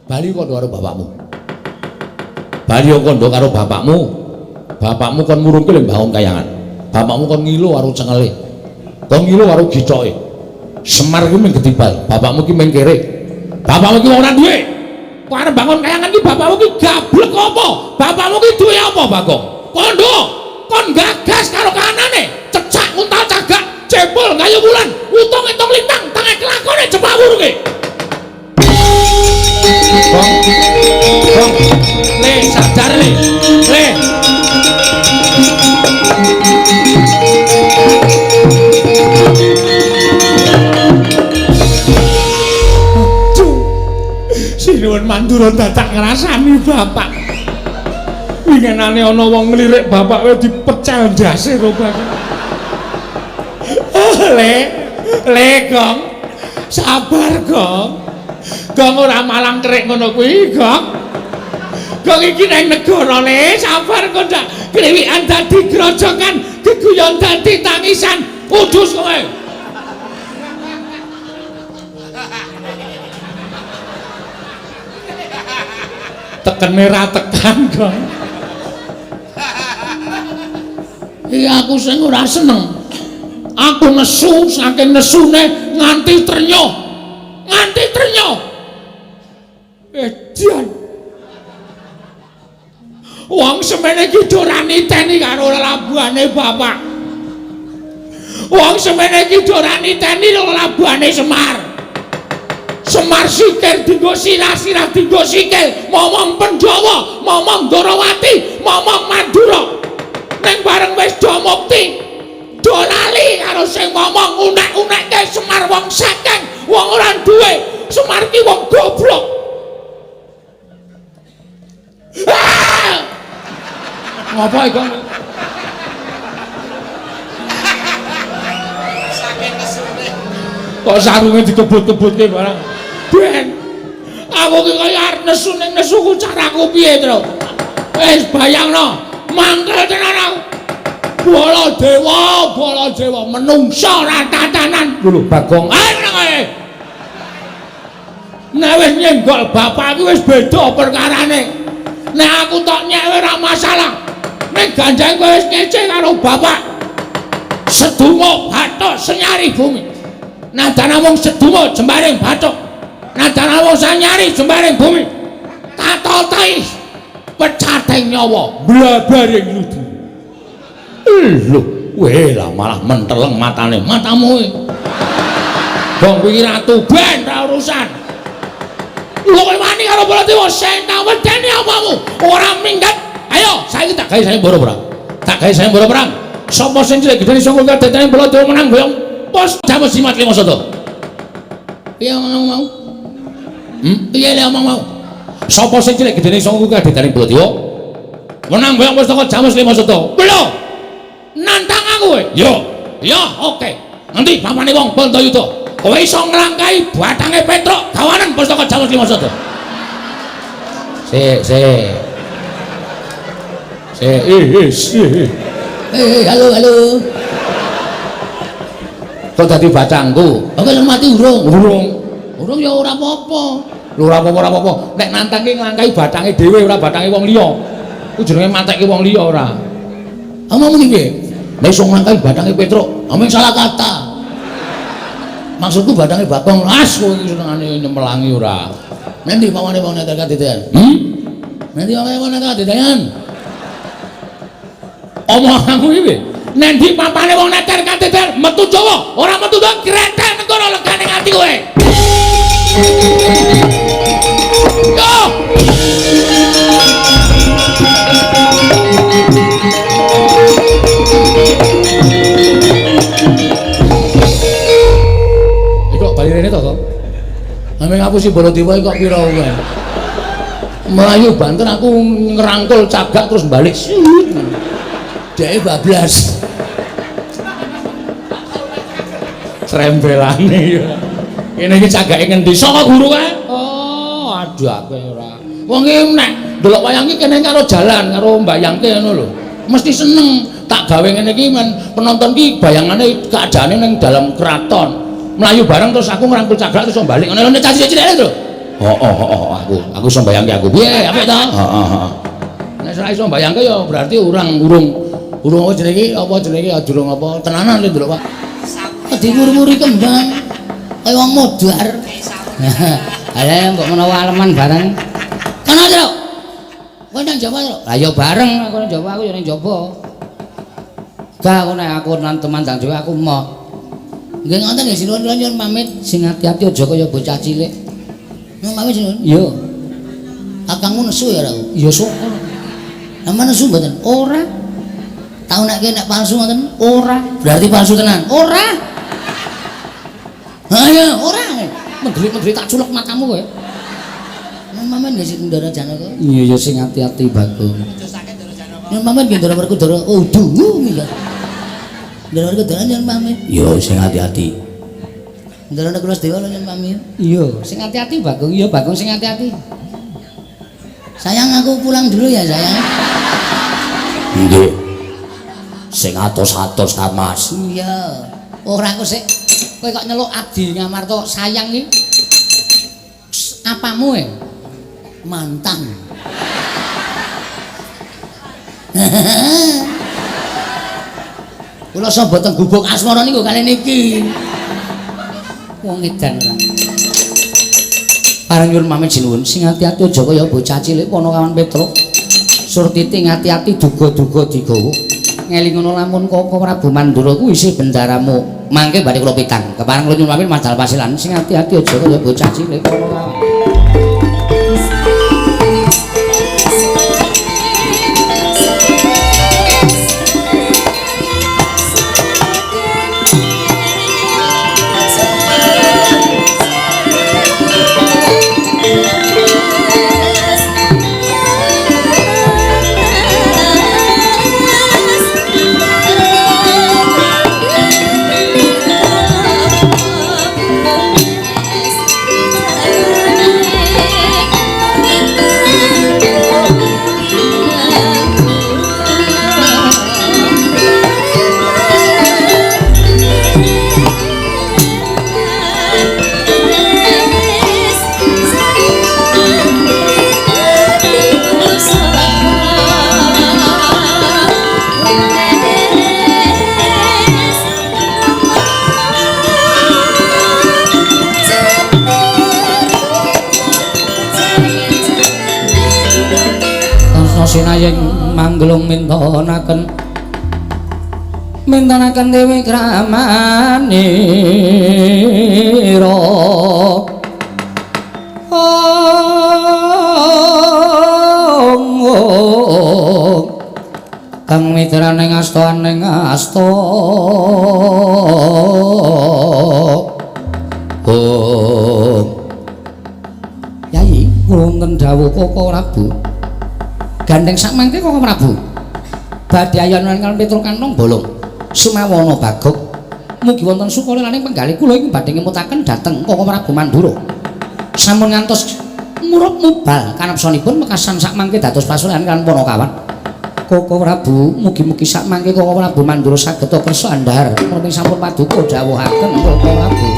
Bali kondo karo bapakmu. Bali kondo karo bapakmu. Bapakmu kon murungke lho mbangun kayangan. Bapakmu kon ngilo karo cengele. Kon ngilo karo gicoke. Semar ki mung getibal, bapakmu ki mung kere. Bapakmu ki wong ora duwe. Kok arep bangun kayangan ki bapakmu ki gablek apa? Bapakmu ki duwe apa, Bagong? Kondo, kon gagas karo kahanane, cecak untal cagak, jebol gayu wulan, utung entung lintang, tange kelakone jepak wurunge. Bong. Bong. Le sadar le. Le. Sinuwun Mandura dadak ngrasani bapak. Wingenane ana wong nglirik bapak kowe dipecel ndase ro bapak. Le, le Gong. Sabar Gong. Gong ora malang kerik ngono kuwi, Gong. Gong iki nang negara le, sabar kok ndak kriwikan dadi grojokan, geguyon dadi tangisan. Udus kowe. Tekene ra tekan, Gong. Iki aku sing ora seneng. Aku nesu saking nesune nganti trenyoh. Nganti trenyoh. Edan. Wong semene iki ora niteni karo lelabuhane bapak. Wong semene iki ora niteni lelabuhane Semar. Semar sikil dinggo sirah, sirah dinggo sikil, momong Pandhawa, momong Ndorowati, momong Mandura. Ning bareng wis do mukti, do lali karo sing momong unek-unekke Semar wong sekeng, wong ora duwe. Semar ki wong goblok. Ah! Ngapa iki? Saking nesune. Kok sarunge dikebut-kebutke barang. Ben. Aku ki kaya arep nesu ning nesuku caraku piye, Tru? Wis bayangno, mangkel tenan aku. Baladewa, Baladewa menungsa ora tatanan. Lho Bagong. Ayo nang kae. Nek wis nyenggol bapak iki wis beda perkarane. Nek aku tok nyek ora masalah. Nek ganjang kowe wis ngece karo bapak. Sedungo bathuk senyari bumi. Nadan namung sedungo jembaring bathuk. Nadan namung sanyari jembaring bumi. Tatotai pecating nyawa blabaring ludi. Lho, weh lah malah menteleng matane. Matamu. Bong kuwi ratu ben ra urusan. Lho kowe wani karo Baladewa sing tak wedeni apamu? Ora minggat. Ayo, saiki tak gawe sayembara perang. Tak gawe sayembara perang. Sapa sing cilik gedene saka kadetane Baladewa menang boyong pos jamus jimat lima sada. Piye omong mau? Piye le omong mau? Sapa sing cilik gedene saka kadetane Baladewa menang boyong pos teko jamus lima sada. Lho. Nantang aku kowe. Yo. Yo, oke. Nanti bapane wong Bantayuda. Kowe iso nglangkahi bathange Petruk gawanen pustaka Jamus Lima Sada. Sik, sik. Sik, eh. Eh, halo, halo. Kok dadi bacangku? Aku wis mati urung. Urung. Urung ya ora apa-apa. Lho ora apa-apa, ora apa-apa. Nek nantang ki nglangkahi bacange dhewe ora bacange wong liya. Ku jenenge matekke wong liya ora. Omong muni piye? Nek iso nglangkahi bacange Petruk, omong salah kata. Maksudku bacange Bagong. As kowe iki senengane nyemelangi ora. Nanti pawane wong neter kadedean. Nanti pawane wong neter kadedean. Omonganmu iki piye? Nendi papane wong neter kadedean metu Jawa, ora metu to gretek negara legane ati kowe. Yo. Iki kok bali rene to kok? Ame ngapusi Baladewa kok pira kowe? Melayu banter aku ngerangkul cagak terus balik. Dheke bablas. Trembelane ya. Kene iki cagake ngendi? Saka guru kae. Oh, aduh aku ora. Wong iki nek ndelok wayang iki kene karo jalan karo mbayangke ngono lho. Mesti seneng. Tak gawe ngene iki men penonton ki bayangane keadaane ning dalam keraton. Melayu bareng terus aku ngrangkul cagak terus balik ngono lho cah cilik-cilik lho. Heeh, heeh, aku iso mbayangke aku. Piye, apik to? Heeh, heeh. Nek ora iso mbayangke ya berarti urang urung urung apa jenenge iki? Apa jenenge iki? Durung apa tenanan lho ndelok Pak. Diwur-wuri kembang kaya wong modar. Alah mbok menawa aleman bareng. Kono Truk. Kowe nang Jawa, Truk? Lah ya bareng aku nang Jawa, aku ya nang Jawa. Gak aku nek aku nang teman nang Jawa aku moh. Nggih ngoten nggih sinuwun kula nyuwun pamit. Sing ati-ati aja kaya bocah cilik. Nyuwun pamit sinuwun. Iya. Kakangmu nesu ya ora? Ya syukur. Lah nesu mboten? Ora. Tau nek nek palsu ngoten? Ora. Berarti palsu tenan? Ora. Ha ya, ora. Mendelik-mendelik tak culek matamu kowe. Nyuwun pamit nggih Sri Ndara Janaka. Iya ya sing ati-ati Bagong. Nyuwun pamit nggih Ndara Werkudara. Oh, duh minggat. Ndara Werkudara nyuwun pamit. Iya sing ati-ati. Ndara Nakula Dewa nyuwun pamit. Iya, sing ati-ati Bagong. Iya Bagong sing ati-ati. Sayang aku pulang dulu ya sayang. Nggih. Sing atos-atos ta Mas. Iya. Ora aku sik kowe kok nyeluk Adi Ngamarta sayang iki. Apamu e? Mantan. Kula sapa teng gubuk asmara niku kali niki. Wong edan ora. Parang nyuwun pamit sinuwun sing ati-ati aja kaya bocah cilik Panakawan Petruk. Surtiti ngati-ati duga-duga digawa. Ngelingono lamun Koko Prabu Mandura kuwi isih bendaramu. Mangke badhe kula pitang. Kepareng kula nyuwun pamit madal pasilan sing ati-ati aja kaya bocah cilik Panakawan. Sinayeng manggelung mintonaken mintonaken dewi kramanira kang mitraning asta ning asta om Yai wonten dawuh Koko Prabu. Gandeng sak mangke Koko Prabu. Badhe ayon lan Petruk kantong bolong. Sumawana Bagong. Mugi wonten sukala lan penggalih kula iku badhe ngemutaken dhateng Koko Prabu Mandura. Sampun ngantos Murup mubal kanepsanipun mekasan sak mangke dados pasuruhan kan Panakawan. Koko Prabu, mugi-mugi sak mangke Koko Prabu Mandura saged kersa andhar menapa sampun paduka dawuhaken Koko Prabu.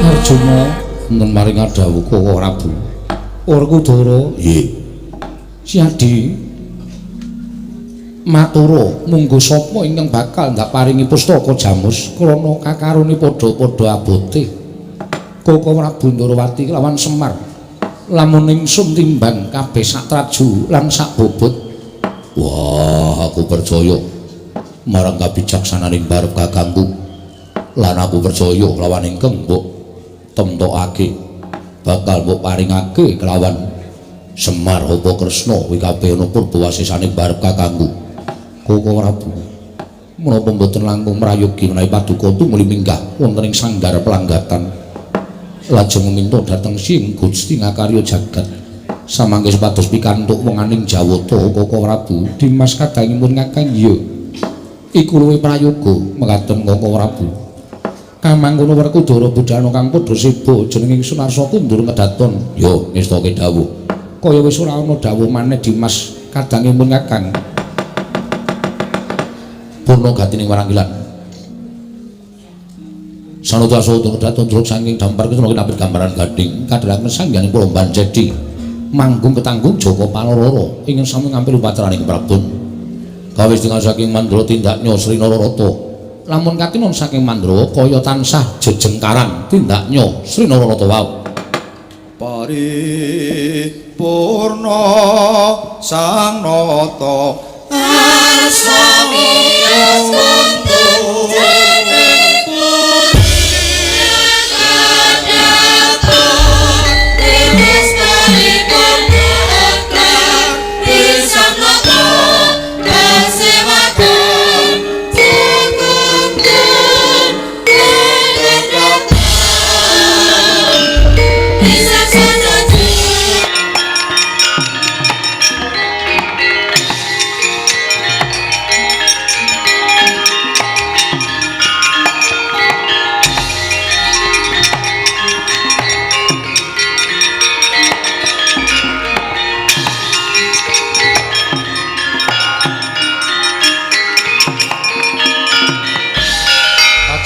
Arjuna wonten maring dawuh Koko Prabu. Werkudara, nggih. Siadi matura munggo sapa ingkang bakal ndak paringi pustaka jamus krana kakarone padha-padha abote. Koko Prabu Ndorowati lawan Semar. Lamun ingsun timbang kabeh sak traju lan sak bobot. Wah, aku percaya marang kabijaksananing barep kakangku. Lan aku percaya lawan ingkang mbok temtokake bakal mbok paringake kelawan Semar apa Kresna kuwi kabeh ana purbawasisane barep kakangku. Koko Prabu, menapa mboten langkung prayogi menawi paduka tumuli minggah wonten ing sanggar pelanggatan lajeng minta dhateng Sing Gusti ngakarya jagat samangke supados pikantuk wenganing Jawata. Koko Prabu, Dimas kadangipun kakang iya iku luwih prayoga mekaten Koko Prabu. Kamangkono Werkudara budhana kang padha seba jenenging Sunarsa kundur kedaton. Yo ngestake dawuh. Kaya wis ora ana dawuh maneh Dimas kadangipun kakang. Purna gatining waranggilan. Sanuta saha kedaton truk saking dampar Kresna kinapit gambaran gading kadhelaken sanghyang Purban Jedi. Manggung ketanggung Jaka Palororo ingkang sami ngampil upacaraning Prabon. Kawis tingal saking Mandra tindaknya Sri Nararata. Lamun katinon saking Mandrawa kaya tansah jejengkaran tindaknya Sri Nararata wau. Paripurna sang nata arsa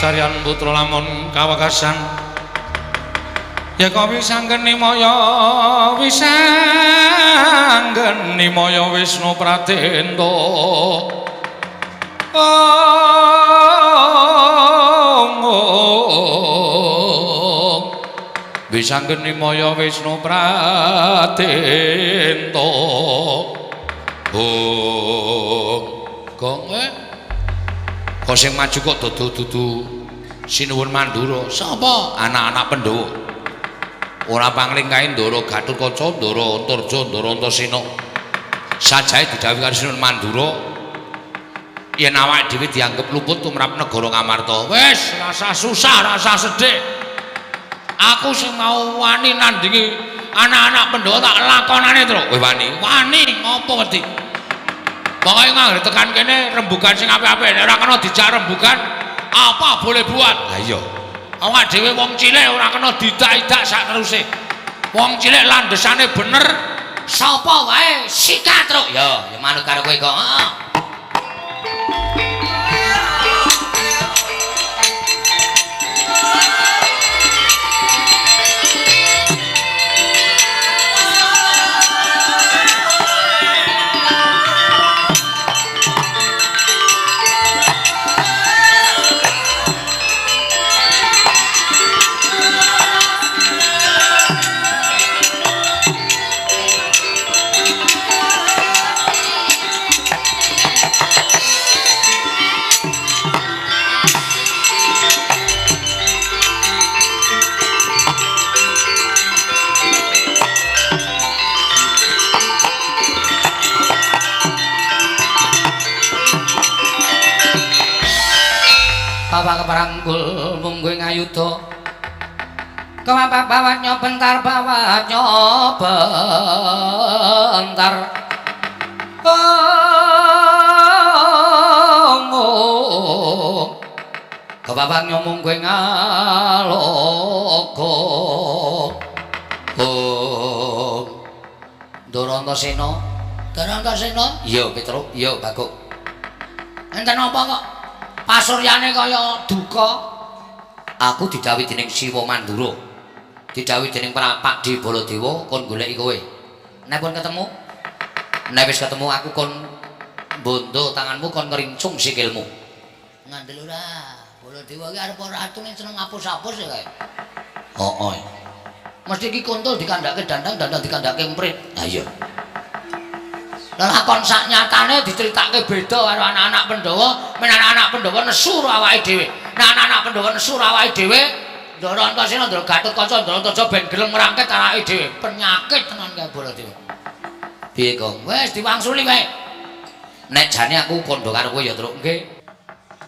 Acaryan putra lamun kawekasan ya kawi sanggeni maya wisanggeni maya Wisnu Pradenta. Wisanggeni maya Wisnu Pradenta. Oh, gong kok sing maju kok dudu-dudu Sinuwun Mandura. Sapa? Anak-anak Pandhawa. Ora pangling kae Ndara Gatotkaca, Ndara Antarja, Ndara Antasena. Sajae didhawuhi karo Sinuwun Mandura, Yen awake dhewe dianggep luput tumrap negara Ngamarta. Wis, rasa susah, rasa sedih. Aku sing mau wani nandingi anak-anak Pandhawa tak lakonane, Truk. Kowe wani? Wani ngopo wedi? Pokoke nganggep tekan kene rembugan sing apik-apik, nek ora kena dijak rembugan apa boleh buat. Lah iya. Awak dhewe wong cilik ora kena didak-idak sak teruse. Wong cilik landesane bener, sapa wae sikat, Truk. Ya, ya manut karo kowe kok. Heeh. Bapak keparanggul mungguh ngayuda. Kemapa bawat nyobentar bawat nyobentar. Oh, kebabak nyomungguh ngalogo. Oh, Ndorantosena, Ndorantosena. Iya, Petruk, iya, Baguk. Enten apa kok? Pasuryane kaya duka. Aku didhawuhi dening Siwa Mandura. Didhawuhi dening Prapak di Baladewa kon goleki kowe. Nek pun ketemu, nek wis ketemu aku kon bondo tanganmu kon ngrincung sikilmu. Ngandel ora? Baladewa iki arep ratune seneng ngapus-apus ya kae. Heeh. Mesti iki kontol dikandhake dandang, dandang dikandhake emprit. Ha iya. Lakon sak nyatane diceritake beda karo anak-anak Pandhawa, men anak-anak Pandhawa nesu karo awake dhewe. Nek anak-anak Pandhawa nesu karo awake dhewe, Ndara Antasena, Ndara Gatotkaca, Ndara Antaja ben gelem ngrangket awake dhewe. Penyakit tenan kae Baladewa. Piye, Kong? Wis diwangsuli wae. Nek jane aku kandha karo kowe ya, Truk. Nggih.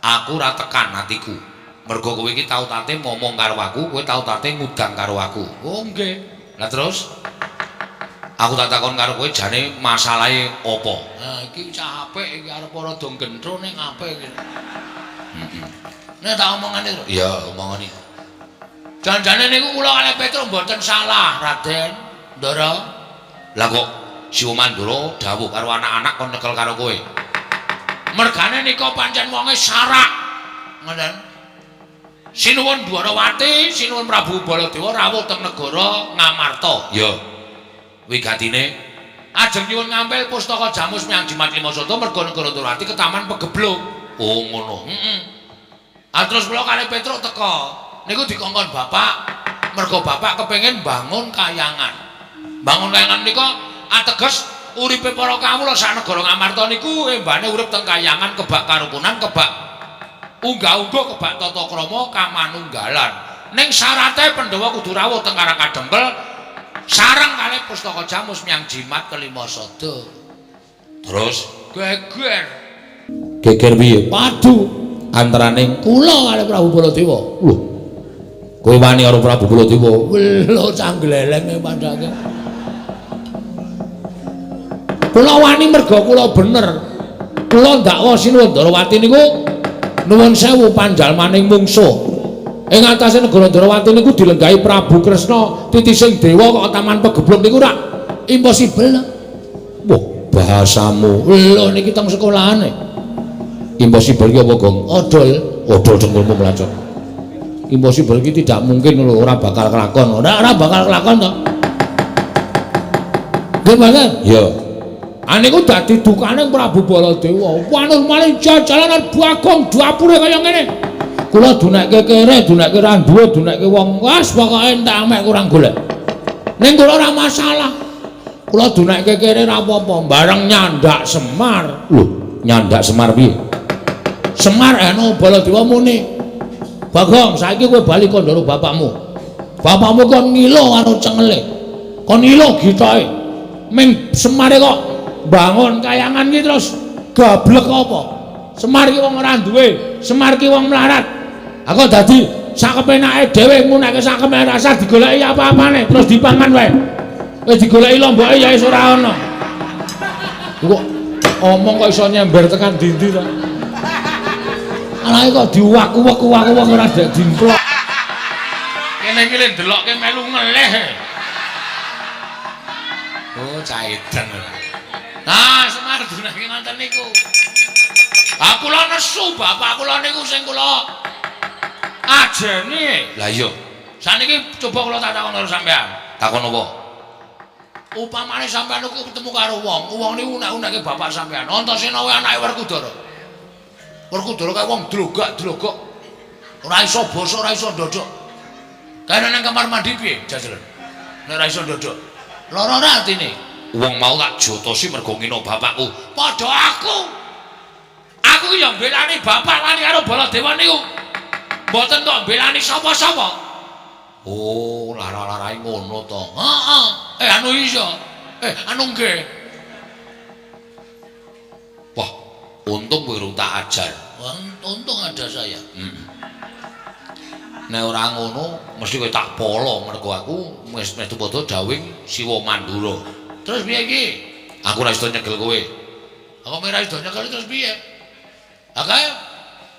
Aku ora tekan atiku. Mergo kowe iki tau tate ngomong karo aku, kowe tau tate ngudang karo aku. Oh, nggih. Lah terus aku tak takon karo kowe jane masalahe apa? Ha iki cah apik iki arep rada gentro ning apik iki. Heeh. Nek tak omongane lho. Iya, omongane. Janjane niku kula kalih Petruk mboten salah, Raden. Ndara. Lah kok Siwa Mandura dawuh karo anak-anak kon nyekel karo kowe. Mergane nika pancen wonge sarak. Ngoten. Sinuwun Dwarawati, sinuwun Prabu Baladewa rawuh teng negara Ngamarta. Iya. Wigatine ajeng nyuwun ngampil pustaka Jamus Miang Jimat Lima Sata merga negara Ndrawati ketaman pegebluk. Oh ngono. Heeh. Ah terus kula kalih Petruk teka. Niku dikongkon bapak, merga bapak kepengin bangun kayangan. Bangun kayangan nika ateges uripe para kawula sak negara Ngamarta niku embane urip teng kayangan kebak karukunan, kebak unggah-ungguh, kebak tata krama kamanunggalan. Ning syarate Pandhawa kudu rawuh teng Karang Kadempel sareng kalih pustaka Jamus Miang Jimat Kelima Sada. Terus geger. Geger piye? Padu antarane kula kalih Prabu Baladewa. Lho. Kowe wani karo Prabu Baladewa? Lho cangglelenge padake. Kula wani merga kula bener. Kula ndakwa Sinuwun Ndrawati niku nuwun sewu panjalmaning mungsuh. Ing atase negara Ndrawati niku dilenggahi Prabu Kresna titising dewa kok taman pegebluk niku rak impossible. Wah, bahasamu. Lho niki teng sekolahane. Impossible ki apa, Gong? Odol, odol dengkulmu mlacot. Impossible ki tidak mungkin lho, ora bakal kelakon. Ora bakal kelakon to. Nggih mboten? Ya. Aniku dadi dukane Prabu Baladewa. Wanul malih jajalanan Bagong dapure kaya ngene. Kula dunekke kere, dunekke ra duwe, dunekke wong. Wes pokoke entek amek kurang golek. Ning kula ora masalah. Kula dunekke kere ra apa-apa, bareng nyandak Semar. Lho, nyandak Semar piye? Semar eno Baladewa muni. Bagong, saiki kowe bali kandha bapakmu. Bapakmu kon ngilo karo cengele. Kon ngilo gitoke. Ming Semare kok bangun kayangan iki terus gablek apa? Semar ki wong ora duwe, Semar ki wong melarat. Aku dadi sakepenake dhewe ngunake sakepenake rasa digoleki apa-apane terus dipangan wae. Wis digoleki lomboke ya wis ora ana. Kok omong kok iso nyember tekan ndi-ndi to. Alae kok diwak-wak-wak ora dek dimplok. Kene iki le ndelokke melu ngelih. Oh, caidan. Nah, Semar dunake ngoten niku. Ah kula nesu bapak kula niku sing kula ajeni. Lah iya. Saniki coba kula tak takon karo sampean. Takon apa? Upamane sampean niku ketemu karo wong, wong niku unek-uneke bapak sampean. Antasena wae anake Werkudara. Werkudara kae wong drogak-drogok. Ora iso basa, ora iso ndodok. Kae nang kamar mandi piye, jajal? Nek ora iso ndodok. Lara ora atine? Wong mau tak jotosi mergo ngino bapakku. Padha aku. Aku ki ya mbelani bapak lan karo Baladewa niku. Mboten kok mbelani sapa-sapa. Oh, lara-larae ngono to. Heeh. Anu iya. Anu nggih. Wah, untung kowe urung tak ajar. Wah, untung ada saya. Heeh. Nek ora ngono mesti kowe tak polo mergo aku wis metu padha dawing Siwa Mandura. Terus piye iki? Aku ora iso nyekel kowe. Aku ora iso nyekel terus piye? Lah kae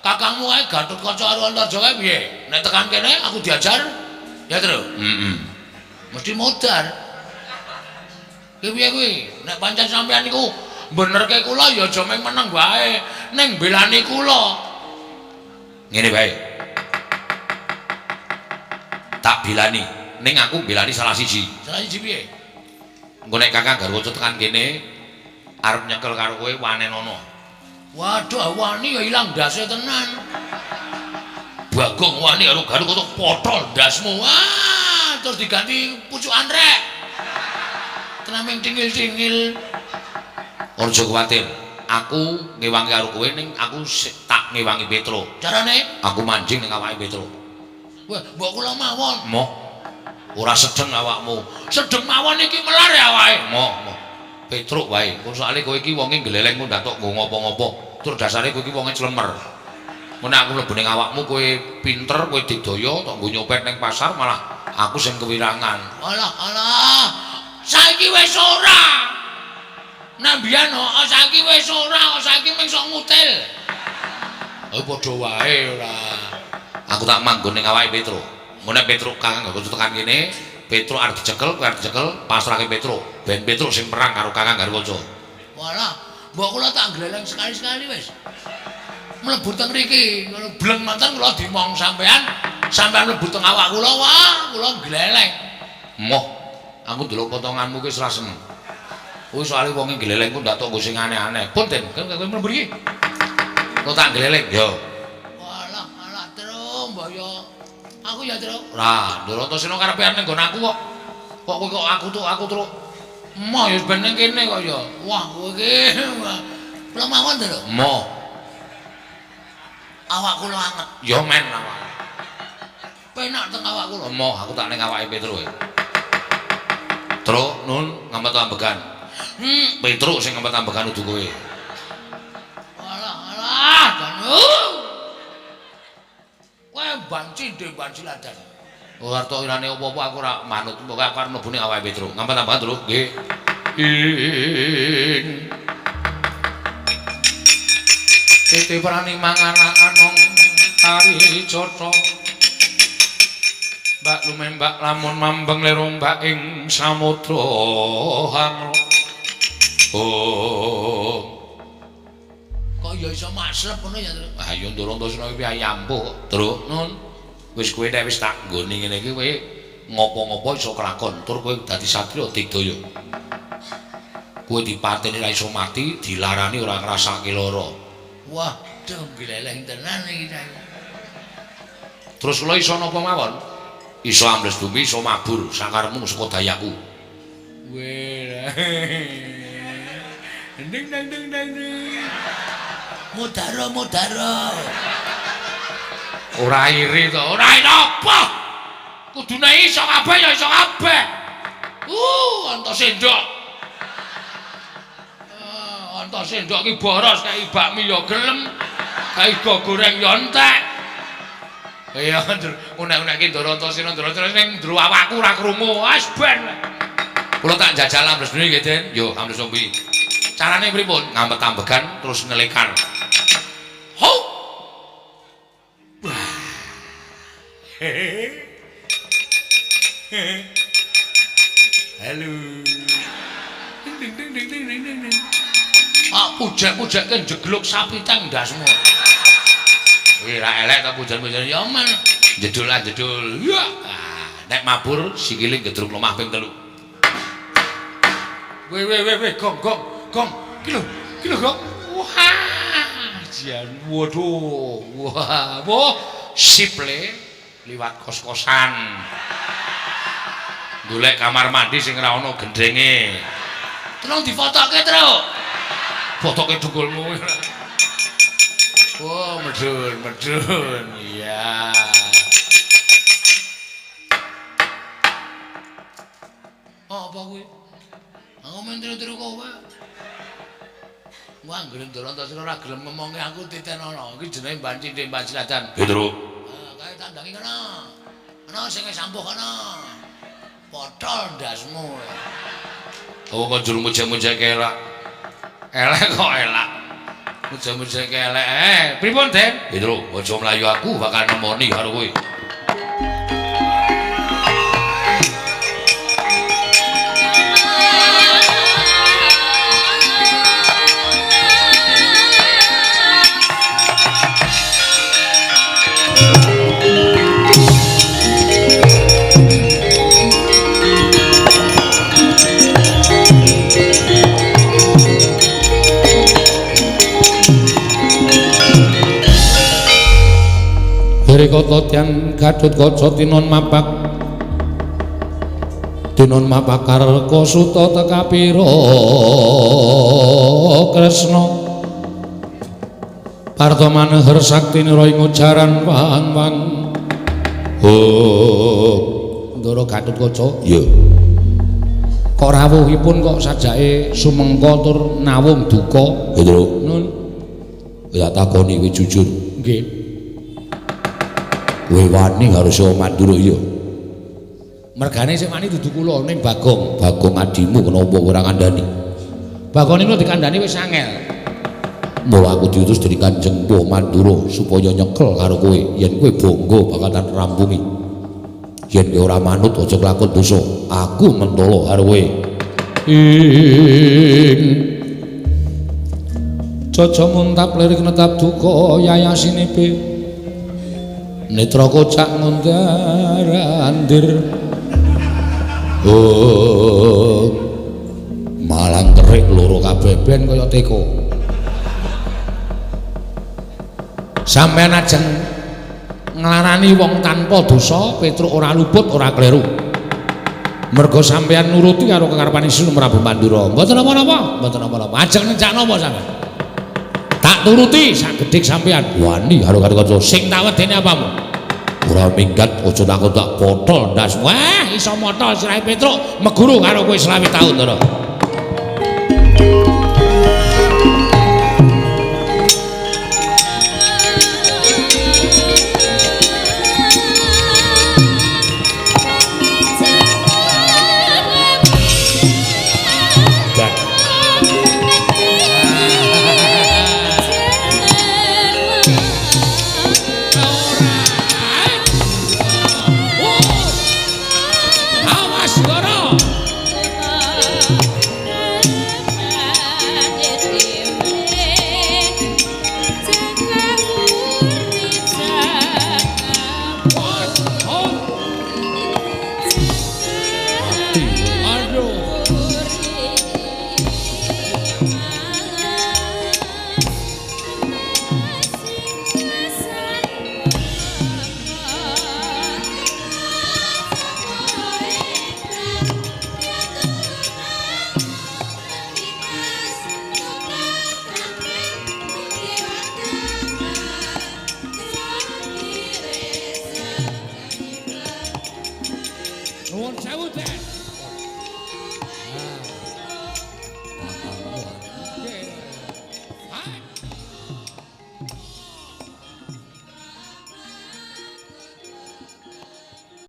kakangmu kae Gatotkaca karo Antarja kae piye? Nek tekan kene aku diajar ya, Tru? Heeh. Mesti modar. Ki piye kuwi? Nek pancen sampean niku benerke kula ya aja mung meneng wae, ning belani kula. Ngene wae. Tak bilani, ning aku belani salah siji. Salah siji piye? Engko nek Kakang Garwaca tekan kene arep nyekel karo kowe wanenono. Waduh, wani ya ilang ndase tenan. Bagong wani karo Garwaca potol ndasmu. Wah, terus diganti pucukan rek. Tenan ming tingil-tingil. Aja kuwatir. Aku ngewangi karo kowe ning aku tak ngewangi Petro. Carane? Aku manjing ning awake Petro. Wah, mbok kula mawon. Moh. Ora sedeng awakmu. Sedeng mawon iki melar ya awake. Moh, moh. Petruk wae. Engko soalé kowe iki wonge gleleng kok ndatok nggo ngopo-ngopo. Tur dasare kowe iki wonge clemer. Mun aku mlebu ning awakmu kowe pinter, kowe digdaya tok nggo nyopet ning pasar malah aku sing kewirangan. Alah, alah. Saiki wis ora. Nek mbiyen kok saiki wis ora, saiki mung sok ngutil. Oh padha wae ora. Aku tak manggon ning awake Petro. Engko nek Petro Kakang Garwaca tekan kene, Petro arep dicekel, kowe arep dicekel, pasrahke Petro. Ben Petro sing perang karo Kakang Garwaca. Walah, mbok kula tak gleleng sekali-sekali wis. Mlebu teng mriki, ngono bleng nonton kula dimong sampean, sampean mlebu teng awak kula, wah, kula gleleng. Moh, aku ndelok potonganmu ki wis ora seneng. Kuwi soalé wonge gleleng ku ndak tok nggo sing aneh-aneh. Punten, kowe mlebu mriki. Kula tak gleleng, yo. Walah, alah, Tru, mbok yo. Aku ya, Tru. Lah, Ndoro Antasena karepe arep ning nggon aku kok. Kok kowe kok aku tuh aku truk. Moh ya ben ning kene kok ya. Wah, kowe iki. Kula mawon to, Tru. Moh. Awak kula anget. Ya men awak. Penak teng awak kula. Moh, aku tak ning awake Petro. Tru, nun ngamet ambegan. Petro sing ngamet ambegan udu kowe. Alah, alah, janu. Kowe banci ndek banci ladan. Ora tok irane apa-apa aku ora manut. Pokoke aku arep mlebu ning awake Petro. Ngamet ambegan, Tru. Nggih. Ing Titi prani mangan anong tari cotho. Mbak lumembak lamun mambeng lir ombak ing samudra hangro. Oh. Kok ya iso maslep ngono ya, Tru? Ah ya Ndoro Antasena iki piye ampuh kok, Tru. Nun. Wis kowe nek wis tak nggoni ngene iki kowe ngopo-ngopo iso kelakon, tur kowe dadi satriya digdaya. Kowe dipateni ra iso mati, dilarani ora ngrasake lara. Wah, duh gleleng tenan iki saiki. Terus kula iso napa mawon? Iso ambles bumi, iso mabur sakarepmu saka dayaku. Weh. Ding dang ding dang ding. Mudaro mudaro. Ora iri to, ora iri apa? Kudune iso kabeh ya iso kabeh. Antasendok. Antasendok ki boros kayak bakmi ya gelem. Kaigo goreng yo entek. Iya, unek-unekke Ndara Antasena, Ndara Antasena ning njero awakku ora krungu. Wis ben. Kula tak jajal ambles dhewe nggih, Den. Yo, ambles kuwi. Carane pripun? Ngampet-ambegan terus ngelekar. Ho. Wah. Halo. Ding ding ding ding ding ding ding. Ah, pujek-pujekke njegluk sapi teng ndasmu. Kuwi ra elek ta pujan-pujan ya men. Jedul lah jedul. Ya. Ah, nek mabur sikile gedruk lemah ping 3. Weh weh weh weh gong gong gong. Iki lho, iki lho gong. Wah, jan waduh. Wah, wah sip le liwat kos-kosan. Golek kamar mandi sing ora ana gendenge. Tolong difotoke, Truk. Fotoke dukulmu. Wah, medun, medun. Iya. Oh, apa kuwi? Aku men tiru-tiru kowe. Wah, anggere Ndara Antasena ora gelem ngomongke aku titenono. Iki jenenge Mban Cindhe Mban Siladan. Petruk. Ah, kae tandangi kono. Ana sing sampuh kono. Potol ndasmu. Apa kok jur mujek-mujeke elak? Elek kok elak. Mujek-mujeke elek. Pripun, Den? Petruk, aja mlayu aku bakal nemoni karo kowe. Kata tiang Gadut Kaca tinon mapak tinon mapakarka suta tekapira Kresna Parta maneher sakti nira ing ujaran wang-wang. Oh, Ndara Gatut Kaca. Iya. Kok rawuhipun kok sajake sumengka tur nawung duka. Petruk. Nun. Ya takoni kowe jujur. Nggih. Kowe wani karo Sawa Mandura iya. Mergane sing wani dudu kula ning Bagong. Bagong adimu kenapa ora ngandani? Bagong niku dikandani wis angel. Mula aku diutus dening Kanjeng Mpu Mandura supaya nyekel karo kowe yen kowe bangga bakal tak rampungi. Yen kowe ora manut aja kelakon dosa, aku mentolo karo kowe. Ing Caca muntap lirik netap duka yayasinipe netra kocak ngundar andir. Oh, malang terik loro kabeh ben kaya teko. Sampeyan ajeng nglarani wong tanpa dosa, Petruk ora luput ora kleru. Mergo sampeyan nuruti karo kekarepan Isun Prabu Mandura. Mboten napa-napa, mboten napa-napa. Ajeng nenjak napa sampeyan? Tak turuti sak gedhik sampeyan. Wani karo kanca sing tak wedeni apamu? Ora minggat aja takon tak potol ndasmu. Wah, iso motol sirahe Petruk meguru karo kowe 25 taun, Ndara. Nuwun sewu, Den.